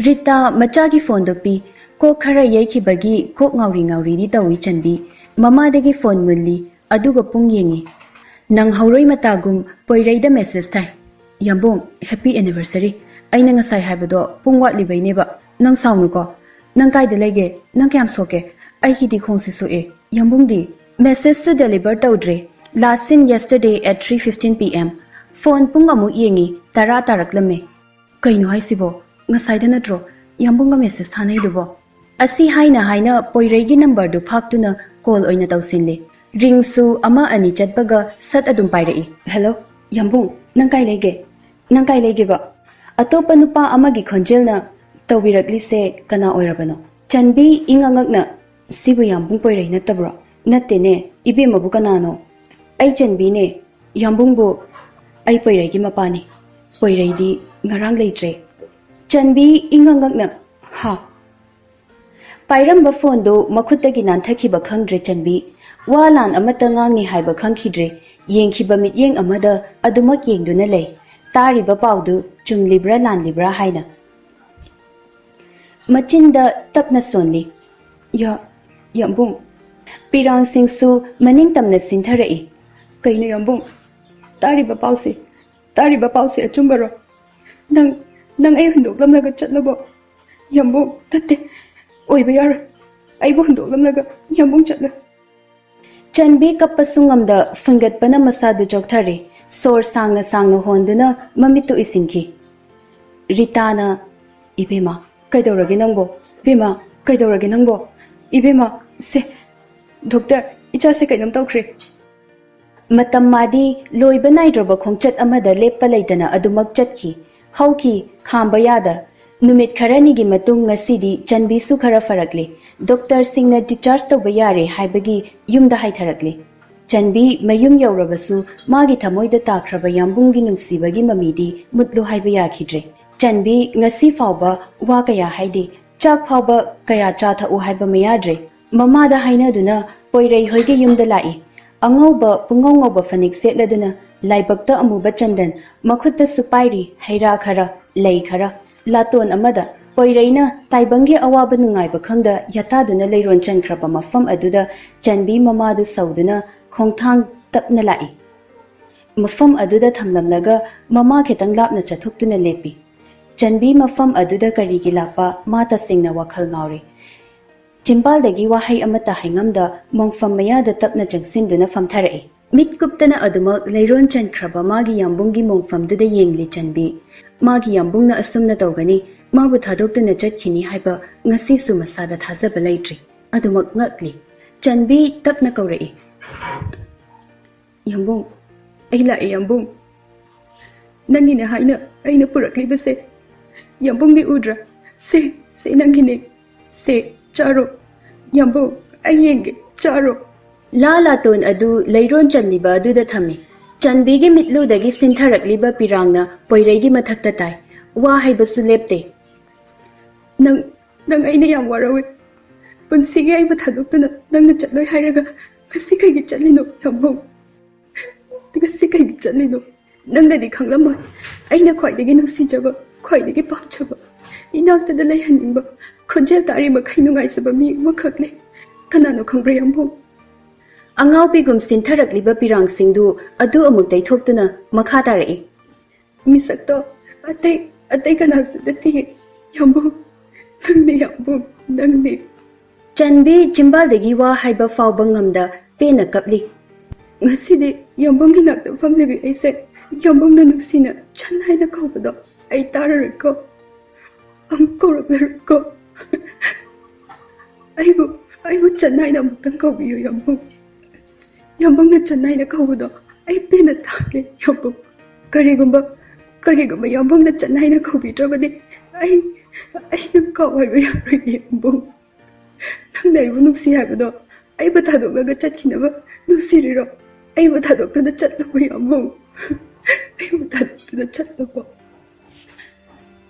ꯔꯤꯇꯥ ꯃꯆꯥꯒꯤ ꯐꯣꯟꯗꯨ ꯄꯤ꯫ ꯀꯣꯛ ꯈꯔ ꯌꯩꯈꯤꯕꯒꯤ ꯀꯣꯛ ꯉꯥꯎꯔꯤ ꯉꯥꯎꯔꯤꯗꯤ ꯇꯧꯏ ꯆꯟꯕꯤ꯫ ꯃꯃꯥꯗꯒꯤ ꯐꯣꯟ ꯃꯨꯜꯂꯤ, ꯑꯗꯨꯒ ꯄꯨꯡ ꯌꯦꯡꯉꯤ꯫ ꯅꯪꯍꯧꯔꯣꯏ ꯃꯇꯥꯒꯨꯝ ꯄꯣꯏꯔꯩꯗ ꯃꯦꯁꯦꯖ ꯊꯥꯏ꯫ "ꯌꯥꯝꯕꯨꯡ, ꯍꯦꯄꯤ ꯑꯦꯅꯤꯚꯔꯁꯔꯤ꯫ ꯑꯩꯅ ꯉꯁꯥꯏ ꯍꯥꯏꯕꯗꯣ ꯄꯨꯡ ꯋꯥꯠꯂꯤꯕꯩꯅꯦꯕ꯫ ꯅꯪ ꯁꯥꯎꯅꯨꯀꯣ꯫ ꯅꯪ ꯀꯥꯏꯗ ꯂꯩꯒꯦ? ꯅꯪ ꯀꯌꯥꯝ ꯁꯣꯛꯀꯦ? ꯑꯩꯒꯤꯗꯤ ꯈꯣꯡꯁꯦ ꯁꯣꯛꯑꯦ꯫ ꯌꯥꯝꯕꯨꯡꯗꯤ?" "ꯃꯦꯁꯦꯖꯁꯨ ꯗꯦꯂꯤꯚꯔ ꯇꯧꯗ꯭ꯔꯦ꯫ Last seen yesterday at three fifteen P M꯫ Phone ꯄꯨꯡ ꯑꯃꯨꯛ ꯌꯦꯡꯉꯤ, ꯇꯔꯥ ꯇꯥꯔꯛꯂꯝꯃꯦ꯫" "ꯀꯩꯅꯣ ꯍꯥꯏꯁꯤꯕꯣ? ꯉꯁꯥꯏꯗ ꯅꯠꯇ꯭ꯔꯣ ꯌꯥꯝꯕꯨꯡꯒ ꯃꯦꯁꯦꯖ ꯊꯥꯅꯩꯗꯨꯕꯣ?" ꯑꯁꯤ ꯍꯥꯏꯅ ꯍꯥꯏꯅ ꯄꯣꯏꯔꯩꯒꯤ ꯅꯝꯕꯔꯗꯨ ꯐꯥꯛꯇꯨꯅ ꯀꯣꯜ ꯑꯣꯏꯅ ꯇꯧꯁꯤꯜꯂꯤ꯫ ꯔꯤꯡꯁꯨ ꯑꯃ ꯑꯅꯤ ꯆꯠꯄꯒ ꯁꯠ ꯑꯗꯨꯝ ꯄꯥꯏꯔꯛꯏ꯫ "ꯍꯦꯜꯂꯣ, ꯌꯥꯝꯕꯨꯡ, ꯅꯪ ꯀꯥꯏ ꯂꯩꯒꯦ? ꯅꯪ ꯀꯥꯏ ꯂꯩꯒꯦꯕ?" ꯑꯇꯣꯞꯄ ꯅꯨꯄꯥ ꯑꯃꯒꯤ ꯈꯣꯟꯖꯦꯜꯅ ꯇꯧꯕꯤꯔꯛꯂꯤꯁꯦ ꯀꯅꯥ ꯑꯣꯏꯔꯕꯅꯣ? ꯆꯟꯕꯤ ꯏꯪ ꯑꯉꯛꯅ, "ꯁꯤꯕꯨ ꯌꯥꯝꯕꯨꯡ ꯄꯣꯏꯔꯩ ꯅꯠꯇꯕ꯭ꯔꯣ?" "ꯅꯠꯇꯦꯅꯦ, ꯏꯕꯦꯝꯃꯕꯨ ꯀꯅꯥꯅꯣ?" "ꯑꯩ ꯆꯟꯕꯤꯅꯦ, ꯌꯥꯝꯕꯨꯡꯕꯨ?" "ꯑꯩ ꯄꯣꯏꯔꯩꯒꯤ ꯃꯄꯥꯅꯤ꯫ ꯄꯣꯏꯔꯩꯗꯤ ꯉꯔꯥꯡ ꯂꯩꯇ꯭ꯔꯦ꯫" ꯆꯟꯕꯤ ꯏꯪ ꯑꯉꯛꯅ, "ꯍꯥ?" ꯄꯥꯏꯔꯝꯕ ꯐꯣꯟꯗꯨ ꯃꯈꯨꯠꯇꯒꯤ ꯅꯥꯟꯊꯈꯤꯕ ꯈꯪꯗ꯭ꯔꯦ ꯆꯟꯕꯤ꯫ ꯋꯥ ꯂꯥꯟ ꯑꯃꯠꯇ ꯉꯥꯡꯅꯤ ꯍꯥꯏꯕ ꯈꯪꯈꯤꯗ꯭ꯔꯦ꯫ ꯌꯦꯡꯈꯤꯕ ꯃꯤꯠꯌꯦꯡ ꯑꯃꯗ ꯑꯗꯨꯃꯛ ꯌꯦꯡꯗꯨꯅ ꯂꯩ꯫ ꯇꯥꯔꯤꯕ ꯄꯥꯎꯗꯨ ꯆꯨꯝꯂꯤꯕ꯭ꯔꯥ ꯂꯥꯟꯂꯤꯕ꯭ꯔꯥ ꯍꯥꯏꯅ꯫ ꯃꯆꯤꯟꯗ ꯇꯞꯅ ꯁꯣꯜꯂꯤ꯫ "ꯌꯥ-, ꯌꯥꯝꯕꯨꯡ꯫" ꯄꯤꯔꯥꯡꯁꯤꯡꯁꯨ ꯃꯅꯤꯡ ꯇꯝꯅ ꯁꯤꯟꯊꯔꯛꯏ꯫ "ꯀꯩꯅꯣ ꯌꯥꯝꯕꯨꯡ? ꯇꯥꯔꯤꯕ ꯄꯥꯎꯁꯦ, ꯇꯥꯔꯤꯕ ꯄꯥꯎꯁꯦ ꯑꯆꯨꯝꯕꯔꯣ? ꯅꯪ, ꯅꯪ ꯑꯩ ꯍꯨꯟꯗꯣꯛꯂꯝꯂꯒ ꯆꯠꯂꯕꯣ? ꯌꯥꯝꯕꯨꯡ, ꯅꯠꯇꯦ, ꯑꯣꯏꯕ ꯌꯥꯔꯣꯏ꯫ ꯑꯩꯕꯨ ꯍꯨꯟꯗꯣꯛꯂꯝꯂꯒ ꯌꯥꯝꯕꯨꯡ ꯆꯠꯂꯣ꯫" ꯆꯟꯕꯤ ꯀꯞꯄꯁꯨ ꯉꯝꯗ ꯐꯨꯟꯒꯠꯄꯅ ꯃꯁꯥꯗꯨ ꯆꯣꯛꯊꯔꯦ꯫ ꯁꯣꯔ ꯁꯥꯡꯅ ꯁꯥꯡꯅ ꯍꯣꯟꯗꯨꯅ ꯃꯃꯤꯠꯇꯨ ꯎꯏꯁꯤꯟꯈꯤ꯫ ꯔꯤꯇꯥꯅ, "ꯏꯕꯦꯝꯃ, ꯀꯩꯗꯧꯔꯒꯦ ꯅꯪꯕꯣ? ꯏꯕꯦꯝꯃ, ꯀꯩꯗꯧꯔꯒꯦ ꯅꯪꯕꯣ? ꯏꯕꯦꯝꯃ, ꯁꯦ, ꯗꯣꯛꯇꯔ, ꯏꯆꯥꯁꯦ ꯀꯩꯅꯣꯝ ꯇꯧꯈ꯭ꯔꯦ꯫" ꯃꯇꯝ ꯃꯥꯗꯤ ꯂꯣꯏꯕ ꯅꯥꯏꯗ꯭ꯔꯕ ꯈꯣꯡꯆꯠ ꯑꯃꯗ ꯂꯦꯞꯄ ꯂꯩꯇꯅ ꯑꯗꯨꯃꯛ ꯆꯠꯈꯤ꯫ ꯍꯧꯈꯤ, ꯈꯥꯝꯕ ꯌꯥꯗ꯫ ꯅꯨꯃꯤꯠ ꯈꯔꯅꯤꯒꯤ ꯃꯇꯨꯡ ꯉꯁꯤꯗꯤ ꯆꯟꯕꯤꯁꯨ ꯈꯔ ꯐꯔꯛꯂꯦ꯫ ꯗꯣꯛꯇꯔꯁꯤꯡꯅ discharge ꯇꯧꯕ ꯌꯥꯔꯦ ꯍꯥꯏꯕꯒꯤ ꯌꯨꯝꯗ ꯍꯥꯏꯊꯔꯛꯂꯦ꯫ ꯆꯟꯕꯤ ꯃꯌꯨꯝ ꯌꯧꯔꯕꯁꯨ ꯃꯥꯒꯤ ꯊꯃꯣꯏꯗ ꯇꯥꯈ꯭ꯔꯕ ꯌꯥꯝꯕꯨꯡꯒꯤ ꯅꯨꯡꯁꯤꯕꯒꯤ ꯃꯃꯤꯗꯤ ꯃꯨꯠꯂꯨ ꯍꯥꯏꯕ ꯌꯥꯈꯤꯗ꯭ꯔꯦ꯫ ꯆꯟꯕꯤ ꯉꯁꯤ ꯐꯥꯎꯕ ꯋꯥ ꯀꯌꯥ ꯍꯥꯏꯗꯦ꯫ ꯆꯥꯛ ꯐꯥꯎꯕ ꯀꯌꯥ ꯆꯥꯊꯛꯎ ꯍꯥꯏꯕ ꯃꯌꯥꯗ꯭ꯔꯦ꯫ ꯃꯃꯥꯗ ꯍꯥꯏꯅꯗꯨꯅ ꯄꯣꯏꯔꯩ ꯍꯣꯏꯒꯤ ꯌꯨꯝꯗ ꯂꯥꯛꯏ꯫ ꯑꯉꯧꯕ ꯄꯨꯡꯉꯧ ꯉꯧꯕ ꯐꯅꯦꯛ ꯁꯦꯠꯂꯗꯨꯅ ꯂꯥꯏꯕꯛꯇ ꯑꯃꯨꯕ ꯆꯟꯗꯟ, ꯃꯈꯨꯠꯇꯁꯨ ꯄꯥꯏꯔꯤ ꯍꯩ ꯔꯥ ꯈꯔ, ꯂꯩ ꯈꯔ꯫ ꯂꯥꯇꯣꯟ ꯑꯃꯗ ꯄꯣꯏꯔꯩꯅ ꯇꯥꯏꯕꯪꯒꯤ ꯑꯋꯥꯕ ꯅꯨꯡꯉꯥꯏꯕ ꯈꯪꯗ ꯌꯥꯇꯥꯗꯨꯅ ꯂꯩꯔꯣꯟ ꯆꯟꯈ꯭ꯔꯕ ꯃꯐꯝ ꯑꯗꯨꯗ ꯆꯟꯕꯤ ꯃꯃꯥꯗꯨ ꯁꯧꯗꯨꯅ ꯈꯣꯡꯊꯥꯡ ꯇꯞꯅ ꯂꯥꯛꯏ꯫ ꯃꯐꯝ ꯑꯗꯨꯗ ꯊꯝꯂꯝꯂꯒ ꯃꯃꯥ ꯈꯤꯇꯪ ꯂꯥꯞꯅ ꯆꯠꯊꯣꯛꯇꯨꯅ ꯂꯦꯞꯄꯤ꯫ ꯆꯟꯕꯤ ꯃꯐꯝ ꯑꯗꯨꯗ ꯀꯔꯤꯒꯤ ꯂꯥꯛꯄ ꯃꯥ ꯇꯁꯦꯡꯅ ꯋꯥꯈꯜ ꯉꯥꯎꯔꯦ꯫ ꯆꯤꯝꯕꯥꯜꯗꯒꯤ ꯋꯥꯍꯩ ꯑꯃꯠꯇ ꯍꯥꯏꯉꯝꯗ ꯃꯣꯡꯐꯝ ꯃꯌꯥꯗ ꯇꯞꯅ ꯆꯪꯁꯤꯟꯗꯨꯅ ꯐꯝꯊꯔꯛꯏ꯫ ꯃꯤꯠ ꯀꯨꯞꯇꯅ ꯑꯗꯨꯃꯛ ꯂꯩꯔꯣꯟ ꯆꯟꯈ꯭ꯔꯕ ꯃꯥꯒꯤ ꯌꯥꯝꯕꯨꯡꯒꯤ ꯃꯣꯡꯐꯝꯗꯨꯗ ꯌꯦꯡꯂꯤ ꯆꯟꯕꯤ꯫ ꯃꯥꯒꯤ ꯌꯥꯝꯕꯨꯡꯅ ꯑꯁꯨꯝꯅ ꯇꯧꯒꯅꯤ, ꯃꯥꯕꯨ ꯊꯥꯗꯣꯛꯇꯨꯅ ꯆꯠꯈꯤꯅꯤ ꯍꯥꯏꯕ ꯉꯁꯤꯁꯨ ꯃꯁꯥꯗ ꯊꯥꯖꯕ ꯂꯩꯇ꯭ꯔꯤ꯫ ꯑꯗꯨꯃꯛ ꯉꯛꯂꯤ꯫ ꯆꯟꯕꯤ ꯇꯞꯅ ꯀꯧꯔꯛꯏ꯫ "ꯌꯥꯝꯕꯨꯡ, ꯑꯩ ꯂꯥꯛꯑꯦ ꯌꯥꯝꯕꯨꯡ꯫ ꯅꯪꯒꯤꯅꯦ ꯍꯥꯏꯅ ꯑꯩꯅ ꯄꯨꯔꯛꯂꯤꯕꯁꯦ꯫ ꯌꯥꯝꯕꯨꯡꯗꯤ ꯎꯗ꯭ꯔꯥ? ꯁꯦ, ꯁꯦ ꯅꯪꯒꯤꯅꯦ꯫ ꯁꯦ, ꯆꯥꯔꯣ꯫ ꯌꯥꯝꯕꯨꯡ, ꯑꯩ ꯌꯦꯡꯒꯦ, ꯆꯥꯔꯣ꯫" ꯂꯥ ꯂꯥꯇꯣꯟ ꯑꯗꯨ ꯂꯩꯔꯣꯟ ꯆꯟꯂꯤꯕ ꯑꯗꯨꯗ ꯊꯝꯃꯤ꯫ ꯆꯟꯕꯤꯒꯤ ꯃꯤꯠꯂꯨꯗꯒꯤ ꯁꯤꯟꯊꯔꯛꯂꯤꯕ ꯄꯤꯔꯥꯡꯅ ꯄꯣꯏꯔꯩꯒꯤ ꯃꯊꯛꯇ ꯇꯥꯏ꯫ ꯋꯥ ꯍꯥꯏꯕꯁꯨ ꯂꯦꯞꯇꯦ꯫ "ꯅꯪ, ꯅꯪ ꯑꯩꯅ ꯌꯥꯝ ꯋꯥꯔꯧꯏ꯫ ꯄꯨꯟꯁꯤꯒꯤ ꯑꯩꯕꯨ ꯊꯥꯗꯣꯛꯇꯨꯅ ꯅꯪꯅ ꯆꯠꯂꯣꯏ ꯍꯥꯏꯔꯒ ꯉꯁꯤ ꯀꯩꯒꯤ ꯆꯠꯂꯤꯅꯣ, ꯌꯥꯝꯕꯨꯡ? ꯉꯁꯤ ꯀꯩꯒꯤ ꯆꯠꯂꯤꯅꯣ? ꯅꯪꯅꯗꯤ ꯈꯪꯂꯝꯃꯣꯏ, ꯑꯩꯅ ꯈ꯭ꯋꯥꯏꯗꯒꯤ ꯅꯨꯡꯁꯤꯖꯕ, ꯈ꯭ꯋꯥꯏꯗꯒꯤ ꯄꯥꯝꯖꯕ, ꯏꯅꯥꯛꯇꯗ ꯂꯩꯍꯟꯅꯤꯡꯕ, ꯈꯣꯟꯖꯦꯜ ꯇꯥꯔꯤ ꯃꯈꯩ ꯅꯨꯡꯉꯥꯏꯖꯕ ꯃꯤ ꯑꯃꯈꯛ ꯂꯩ꯫ ꯀꯅꯥꯅꯣ ꯈꯪꯕ꯭ꯔꯥ, ꯌꯥꯝꯕꯨꯡ? ꯑꯉꯥꯎꯕꯤꯒꯨꯝ ꯁꯤꯟꯊꯔꯛꯂꯤꯕ ꯄꯤꯔꯥꯡꯁꯤꯡꯗꯨ ꯑꯗꯨ ꯑꯃꯨꯛ ꯇꯩꯊꯣꯛꯇꯨꯅ ꯃꯈꯥ ꯇꯥꯔꯛꯏ꯫ ꯃꯤꯁꯛꯇꯣ ꯑꯇꯩ, ꯑꯇꯩ ꯀꯅꯥꯁꯨ ꯅꯠꯇꯦ, ꯌꯥꯝꯕꯨꯡ꯫ ꯅꯪꯅꯤ, ꯌꯥꯝꯕꯨꯡ, ꯅꯪꯅꯤ꯫ ꯆꯟꯕꯤ ꯆꯤꯝꯕꯥꯜꯗꯒꯤ ꯋꯥ ꯍꯥꯏꯕ ꯐꯥꯎꯕ ꯉꯝꯗ ꯄꯦꯟꯅ ꯀꯞꯂꯤ꯫ ꯉꯁꯤꯗꯤ ꯌꯥꯝꯕꯨꯡꯒꯤ ꯅꯥꯛꯇ ꯐꯝꯂꯤꯕꯤ ꯑꯩꯁꯦ ꯌꯥꯝꯕꯨꯡꯅ ꯅꯨꯡꯁꯤꯅ ꯆꯟ ꯍꯥꯏꯅ ꯀꯧꯕꯗꯣ ꯑꯩ ꯇꯥꯔꯔꯣꯏꯀꯣ꯫ ꯑꯃꯨꯛ ꯀꯧꯔꯛꯂꯔꯣꯏꯀꯣ꯫ ꯑꯩꯕꯨ, ꯑꯩꯕꯨ ꯆꯟ ꯍꯥꯏꯅ ꯑꯃꯨꯛꯇꯪ ꯀꯧꯕꯤꯌꯨ, ꯌꯥꯝꯕꯨꯡ꯫ ꯌꯥꯝꯕꯨꯡꯅ ꯆꯟ ꯍꯥꯏꯅ ꯀꯧꯕꯗꯣ ꯑꯩ ꯄꯦꯟꯅ ꯇꯥꯒꯦ, ꯌꯥꯝꯕꯨꯡ꯫ ꯀꯔꯤꯒꯨꯝꯕ, ꯀꯔꯤꯒꯨꯝꯕ ꯌꯥꯝꯕꯨꯡꯅ ꯆꯟ ꯍꯥꯏꯅ ꯀꯧꯕꯤꯗ꯭ꯔꯕꯗꯤ ꯑꯩ, ꯑꯩ ꯅꯪ ꯀꯥꯎ ꯍꯥꯏꯕ ꯌꯥꯔꯣꯏ, ꯌꯥꯝꯕꯨꯡ꯫ ꯅꯪꯅ ꯑꯩꯕꯨ ꯅꯨꯡꯁꯤ ꯍꯥꯏꯕꯗꯣ ꯑꯩꯕꯨ ꯊꯥꯗꯣꯛꯂꯒ ꯆꯠꯈꯤꯅꯕ ꯅꯨꯡꯁꯤꯔꯤꯔꯣ? ꯑꯩꯕꯨ ꯊꯥꯗꯣꯛꯇꯨꯅ ꯆꯠꯂꯕꯣ, ꯌꯥꯝꯕꯨꯡ? ꯑꯩꯕꯨ ꯊꯥꯗꯣꯛꯇꯨꯅ ꯆꯠꯂꯕꯣ?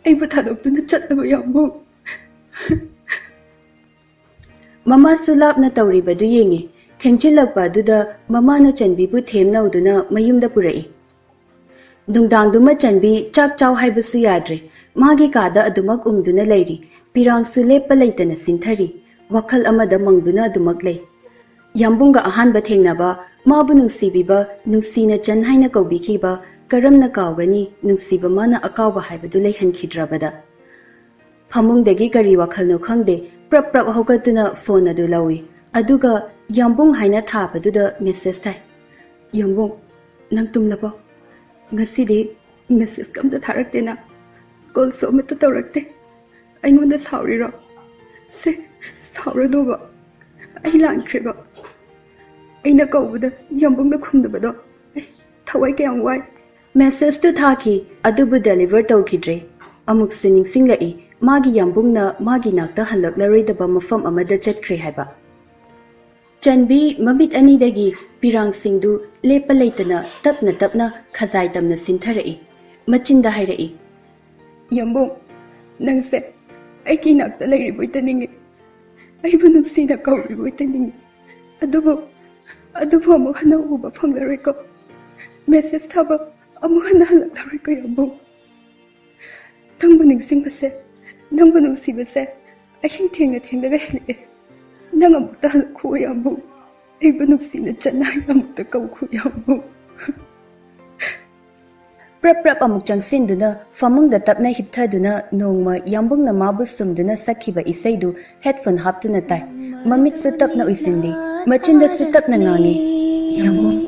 ꯑꯩꯕꯨ ꯊꯥꯗꯣꯛꯇꯨꯅ ꯆꯠꯂꯕꯣ, ꯌꯥꯝꯕꯨꯡ? ꯃꯃꯥꯁꯨ ꯂꯥꯞꯅ ꯇꯧꯔꯤꯕꯗꯨ ꯌꯦꯡꯉꯤ꯫ ꯊꯦꯡꯖꯤꯜꯂꯛꯄ ꯑꯗꯨꯗ ꯃꯃꯥꯅ ꯆꯟꯕꯤꯕꯨ ꯊꯦꯝꯅꯧꯗꯨꯅ ꯃꯌꯨꯝꯗ ꯄꯨꯔꯛꯏ꯫ ꯅꯨꯡꯗꯥꯡꯗꯨꯃ ꯆꯟꯕꯤ ꯆꯥꯛ ꯆꯥꯎ ꯍꯥꯏꯕꯁꯨ ꯌꯥꯗ꯭ꯔꯦ꯫ ꯃꯥꯒꯤ ꯀꯥꯗ ꯑꯗꯨꯃꯛ ꯎꯪꯗꯨꯅ ꯂꯩꯔꯤ꯫ ꯄꯤꯔꯥꯡꯁꯨ ꯂꯦꯞꯄ ꯂꯩꯇꯅ ꯁꯤꯟꯊꯔꯤ꯫ ꯋꯥꯈꯜ ꯑꯃꯗ ꯃꯪꯗꯨꯅ ꯑꯗꯨꯃꯛ ꯂꯩ꯫ ꯌꯥꯝꯕꯨꯡꯒ ꯑꯍꯥꯟꯕ ꯊꯦꯡꯅꯕ, ꯃꯥꯕꯨ ꯅꯨꯡꯁꯤꯕꯤꯕ, ꯅꯨꯡꯁꯤꯅ ꯆꯟ ꯍꯥꯏꯅ ꯀꯧꯕꯤꯈꯤꯕ, ꯀꯔꯝꯅ ꯀꯥꯎꯒꯅꯤ? ꯅꯨꯡꯁꯤꯕ ꯃꯥꯅ ꯑꯀꯥꯎꯕ ꯍꯥꯏꯕꯗꯨ ꯂꯩꯍꯟꯈꯤꯗ꯭ꯔꯕꯗ꯫ ꯐꯃꯨꯡꯗꯒꯤ ꯀꯔꯤ ꯋꯥꯈꯜꯅꯣ ꯈꯪꯗꯦ, ꯄ꯭ꯔꯞ ꯄ꯭ꯔꯞ ꯍꯧꯒꯠꯇꯨꯅ ꯐꯣꯟ ꯑꯗꯨ ꯂꯧꯏ꯫ ꯑꯗꯨꯒ ꯌꯥꯝꯕꯨꯡ ꯍꯥꯏꯅ ꯊꯥꯕꯗꯨꯗ ꯃꯦꯁꯦꯖ ꯊꯥꯏ꯫ "ꯌꯥꯝꯕꯨꯡ, ꯅꯪ ꯇꯨꯝꯂꯕꯣ? ꯉꯁꯤꯗꯤ ꯃꯦꯁꯦꯖꯀ ꯑꯝꯇ ꯊꯥꯔꯛꯇꯦꯅ, ꯀꯣꯜꯁꯨ ꯑꯃꯠꯇ ꯇꯧꯔꯛꯇꯦ꯫ ꯑꯩꯉꯣꯟꯗ ꯁꯥꯎꯔꯤꯔꯣ? ꯁꯦ, ꯁꯥꯎꯔꯗꯧꯕ꯫ ꯑꯩ ꯂꯥꯟꯈ꯭ꯔꯦꯕ꯫ ꯑꯩꯅ ꯀꯧꯕꯗ ꯌꯥꯝꯕꯨꯡꯅ ꯈꯨꯝꯗꯕꯗꯣ ꯑꯩ ꯊꯋꯥꯏ ꯀꯌꯥꯝ ꯋꯥꯏ꯫" ꯃꯦꯁꯦꯖꯇꯨ ꯊꯥꯈꯤ, ꯑꯗꯨꯕꯨ ꯗꯦꯂꯤꯚꯔ ꯇꯧꯈꯤꯗ꯭ꯔꯦ꯫ ꯑꯃꯨꯛꯁꯨ ꯅꯤꯡꯁꯤꯡꯂꯛꯏ, ꯃꯥꯒꯤ ꯌꯥꯝꯕꯨꯡꯅ ꯃꯥꯒꯤ ꯅꯥꯛꯇ ꯍꯜꯂꯛꯂꯔꯣꯏꯗꯕ ꯃꯐꯝ ꯑꯃꯗ ꯆꯠꯈ꯭ꯔꯦ ꯍꯥꯏꯕ꯫ ꯆꯟꯕꯤ ꯃꯃꯤꯠ ꯑꯅꯤꯗꯒꯤ ꯄꯤꯔꯥꯡꯁꯤꯡꯗꯨ ꯂꯦꯞꯄ ꯂꯩꯇꯅ ꯇꯞꯅ ꯇꯞꯅ ꯈꯖꯥꯏ ꯇꯝꯅ ꯁꯤꯟꯊꯔꯛꯏ꯫ ꯃꯆꯤꯟꯗ ꯍꯥꯏꯔꯛꯏ, "ꯌꯥꯝꯕꯨꯡ, ꯅꯪꯁꯦ ꯑꯩꯒꯤ ꯏꯅꯥꯛꯇ ꯂꯩꯔꯤꯕꯣꯏꯇ ꯅꯤꯡꯏ꯫ ꯑꯩꯕꯨ ꯅꯨꯡꯁꯤꯅ ꯀꯧꯔꯤꯕ ꯑꯣꯏꯇ ꯅꯤꯡꯏ꯫ ꯑꯗꯨꯕꯨ ꯑꯗꯨꯕꯨ ꯑꯃꯨꯛ ꯍꯟꯅ ꯎꯕ ꯐꯪꯂꯔꯣꯏꯀꯣ꯫ ꯃꯦꯁꯦꯖ ꯊꯥꯕ ꯑꯃꯨꯛ ꯍꯟꯅ ꯍꯜꯂꯛꯂꯔꯣꯏꯀꯣ ꯌꯥꯝꯕꯨꯡ꯫ ꯅꯪꯕꯨ ꯅꯤꯡꯁꯤꯡꯕꯁꯦ, ꯅꯪꯕꯨ ꯅꯨꯡꯁꯤꯕꯁꯦ ꯑꯍꯤꯡ ꯊꯦꯡꯅ ꯊꯦꯡꯅꯒ ꯍꯦꯜꯂꯛꯑꯦ꯫ ꯅꯪ ꯑꯃꯨꯛꯇ ꯍꯜꯂꯛꯈꯣ ꯌꯥꯝꯕꯨꯡ꯫ ꯑꯩꯕꯨ ꯅꯨꯡꯁꯤꯅ ꯆꯠꯅ ꯑꯃꯨꯛꯇ ꯀꯧꯈꯣ ꯌꯥꯝꯕꯨꯡ꯫ ꯄ꯭ꯔꯞ ꯄ꯭ꯔꯞ ꯑꯃꯨꯛ ꯆꯪꯁꯤꯟꯗꯨꯅ ꯐꯃꯨꯡꯗ ꯇꯞꯅ ꯍꯤꯞꯊꯗꯨꯅ ꯅꯣꯡꯃ ꯌꯥꯝꯕꯨꯡꯅ ꯃꯥꯕꯨ ꯁꯨꯝꯗꯨꯅ ꯁꯛꯈꯤꯕ ꯏꯁꯩꯗꯨ ꯍꯦꯗꯐꯣꯟ ꯍꯥꯞꯇꯨꯅ ꯇꯥꯏ꯫ ꯃꯃꯤꯠꯁꯨ ꯇꯞꯅ ꯎꯏꯁꯤꯜꯂꯤ, ꯃꯆꯤꯟꯗꯁꯨ ꯇꯞꯅ ꯉꯥꯡꯉꯤ, "ꯌꯥꯝꯕꯨꯡ,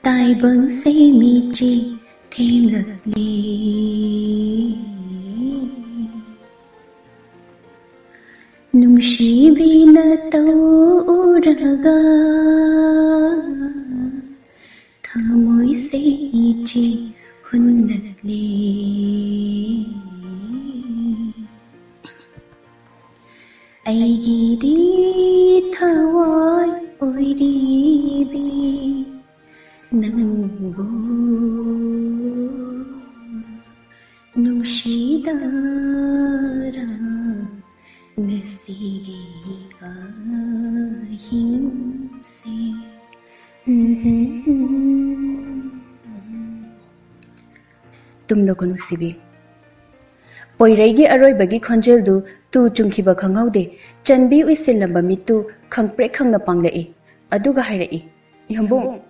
ꯇꯥꯏꯕꯪꯁꯦ ꯃꯤꯠꯆꯤ ꯊꯦꯡꯂꯛꯂꯦ꯫ ꯅꯨꯡꯁꯤꯕꯤꯅ ꯇꯧꯔꯒ ꯊꯃꯣꯏꯁꯦ ꯏꯆꯤ ꯍꯨꯟꯂꯛꯂꯦ꯫ ꯑꯩꯒꯤꯗꯤ ꯊꯋꯥꯏ ꯑꯣꯏꯔꯤꯕꯤ ꯅꯪꯕꯨ ꯅꯨꯡꯁꯤꯗꯔ ꯉꯁꯤꯒꯤ ꯑꯍꯤꯡꯁꯦ꯫ ꯇꯨꯝꯂꯣꯀꯣ ꯅꯨꯡꯁꯤꯕꯤ꯫ ꯄꯣꯏꯔꯩꯒꯤ ꯑꯔꯣꯏꯕꯒꯤ ꯈꯣꯟꯖꯦꯜꯗꯨ ꯇꯨ ꯆꯨꯡꯈꯤꯕ ꯈꯪꯍꯧꯗꯦ꯫ ꯆꯟꯕꯤ ꯎꯏꯁꯤꯜꯂꯝꯕ ꯃꯤꯠꯇꯨ ꯈꯪꯄ꯭ꯔꯦꯛ ꯈꯪꯅ ꯄꯥꯡꯂꯛꯏ꯫ ꯑꯗꯨꯒ ꯍꯥꯏꯔꯛꯏ, "ꯌꯥꯝꯕꯨꯡ,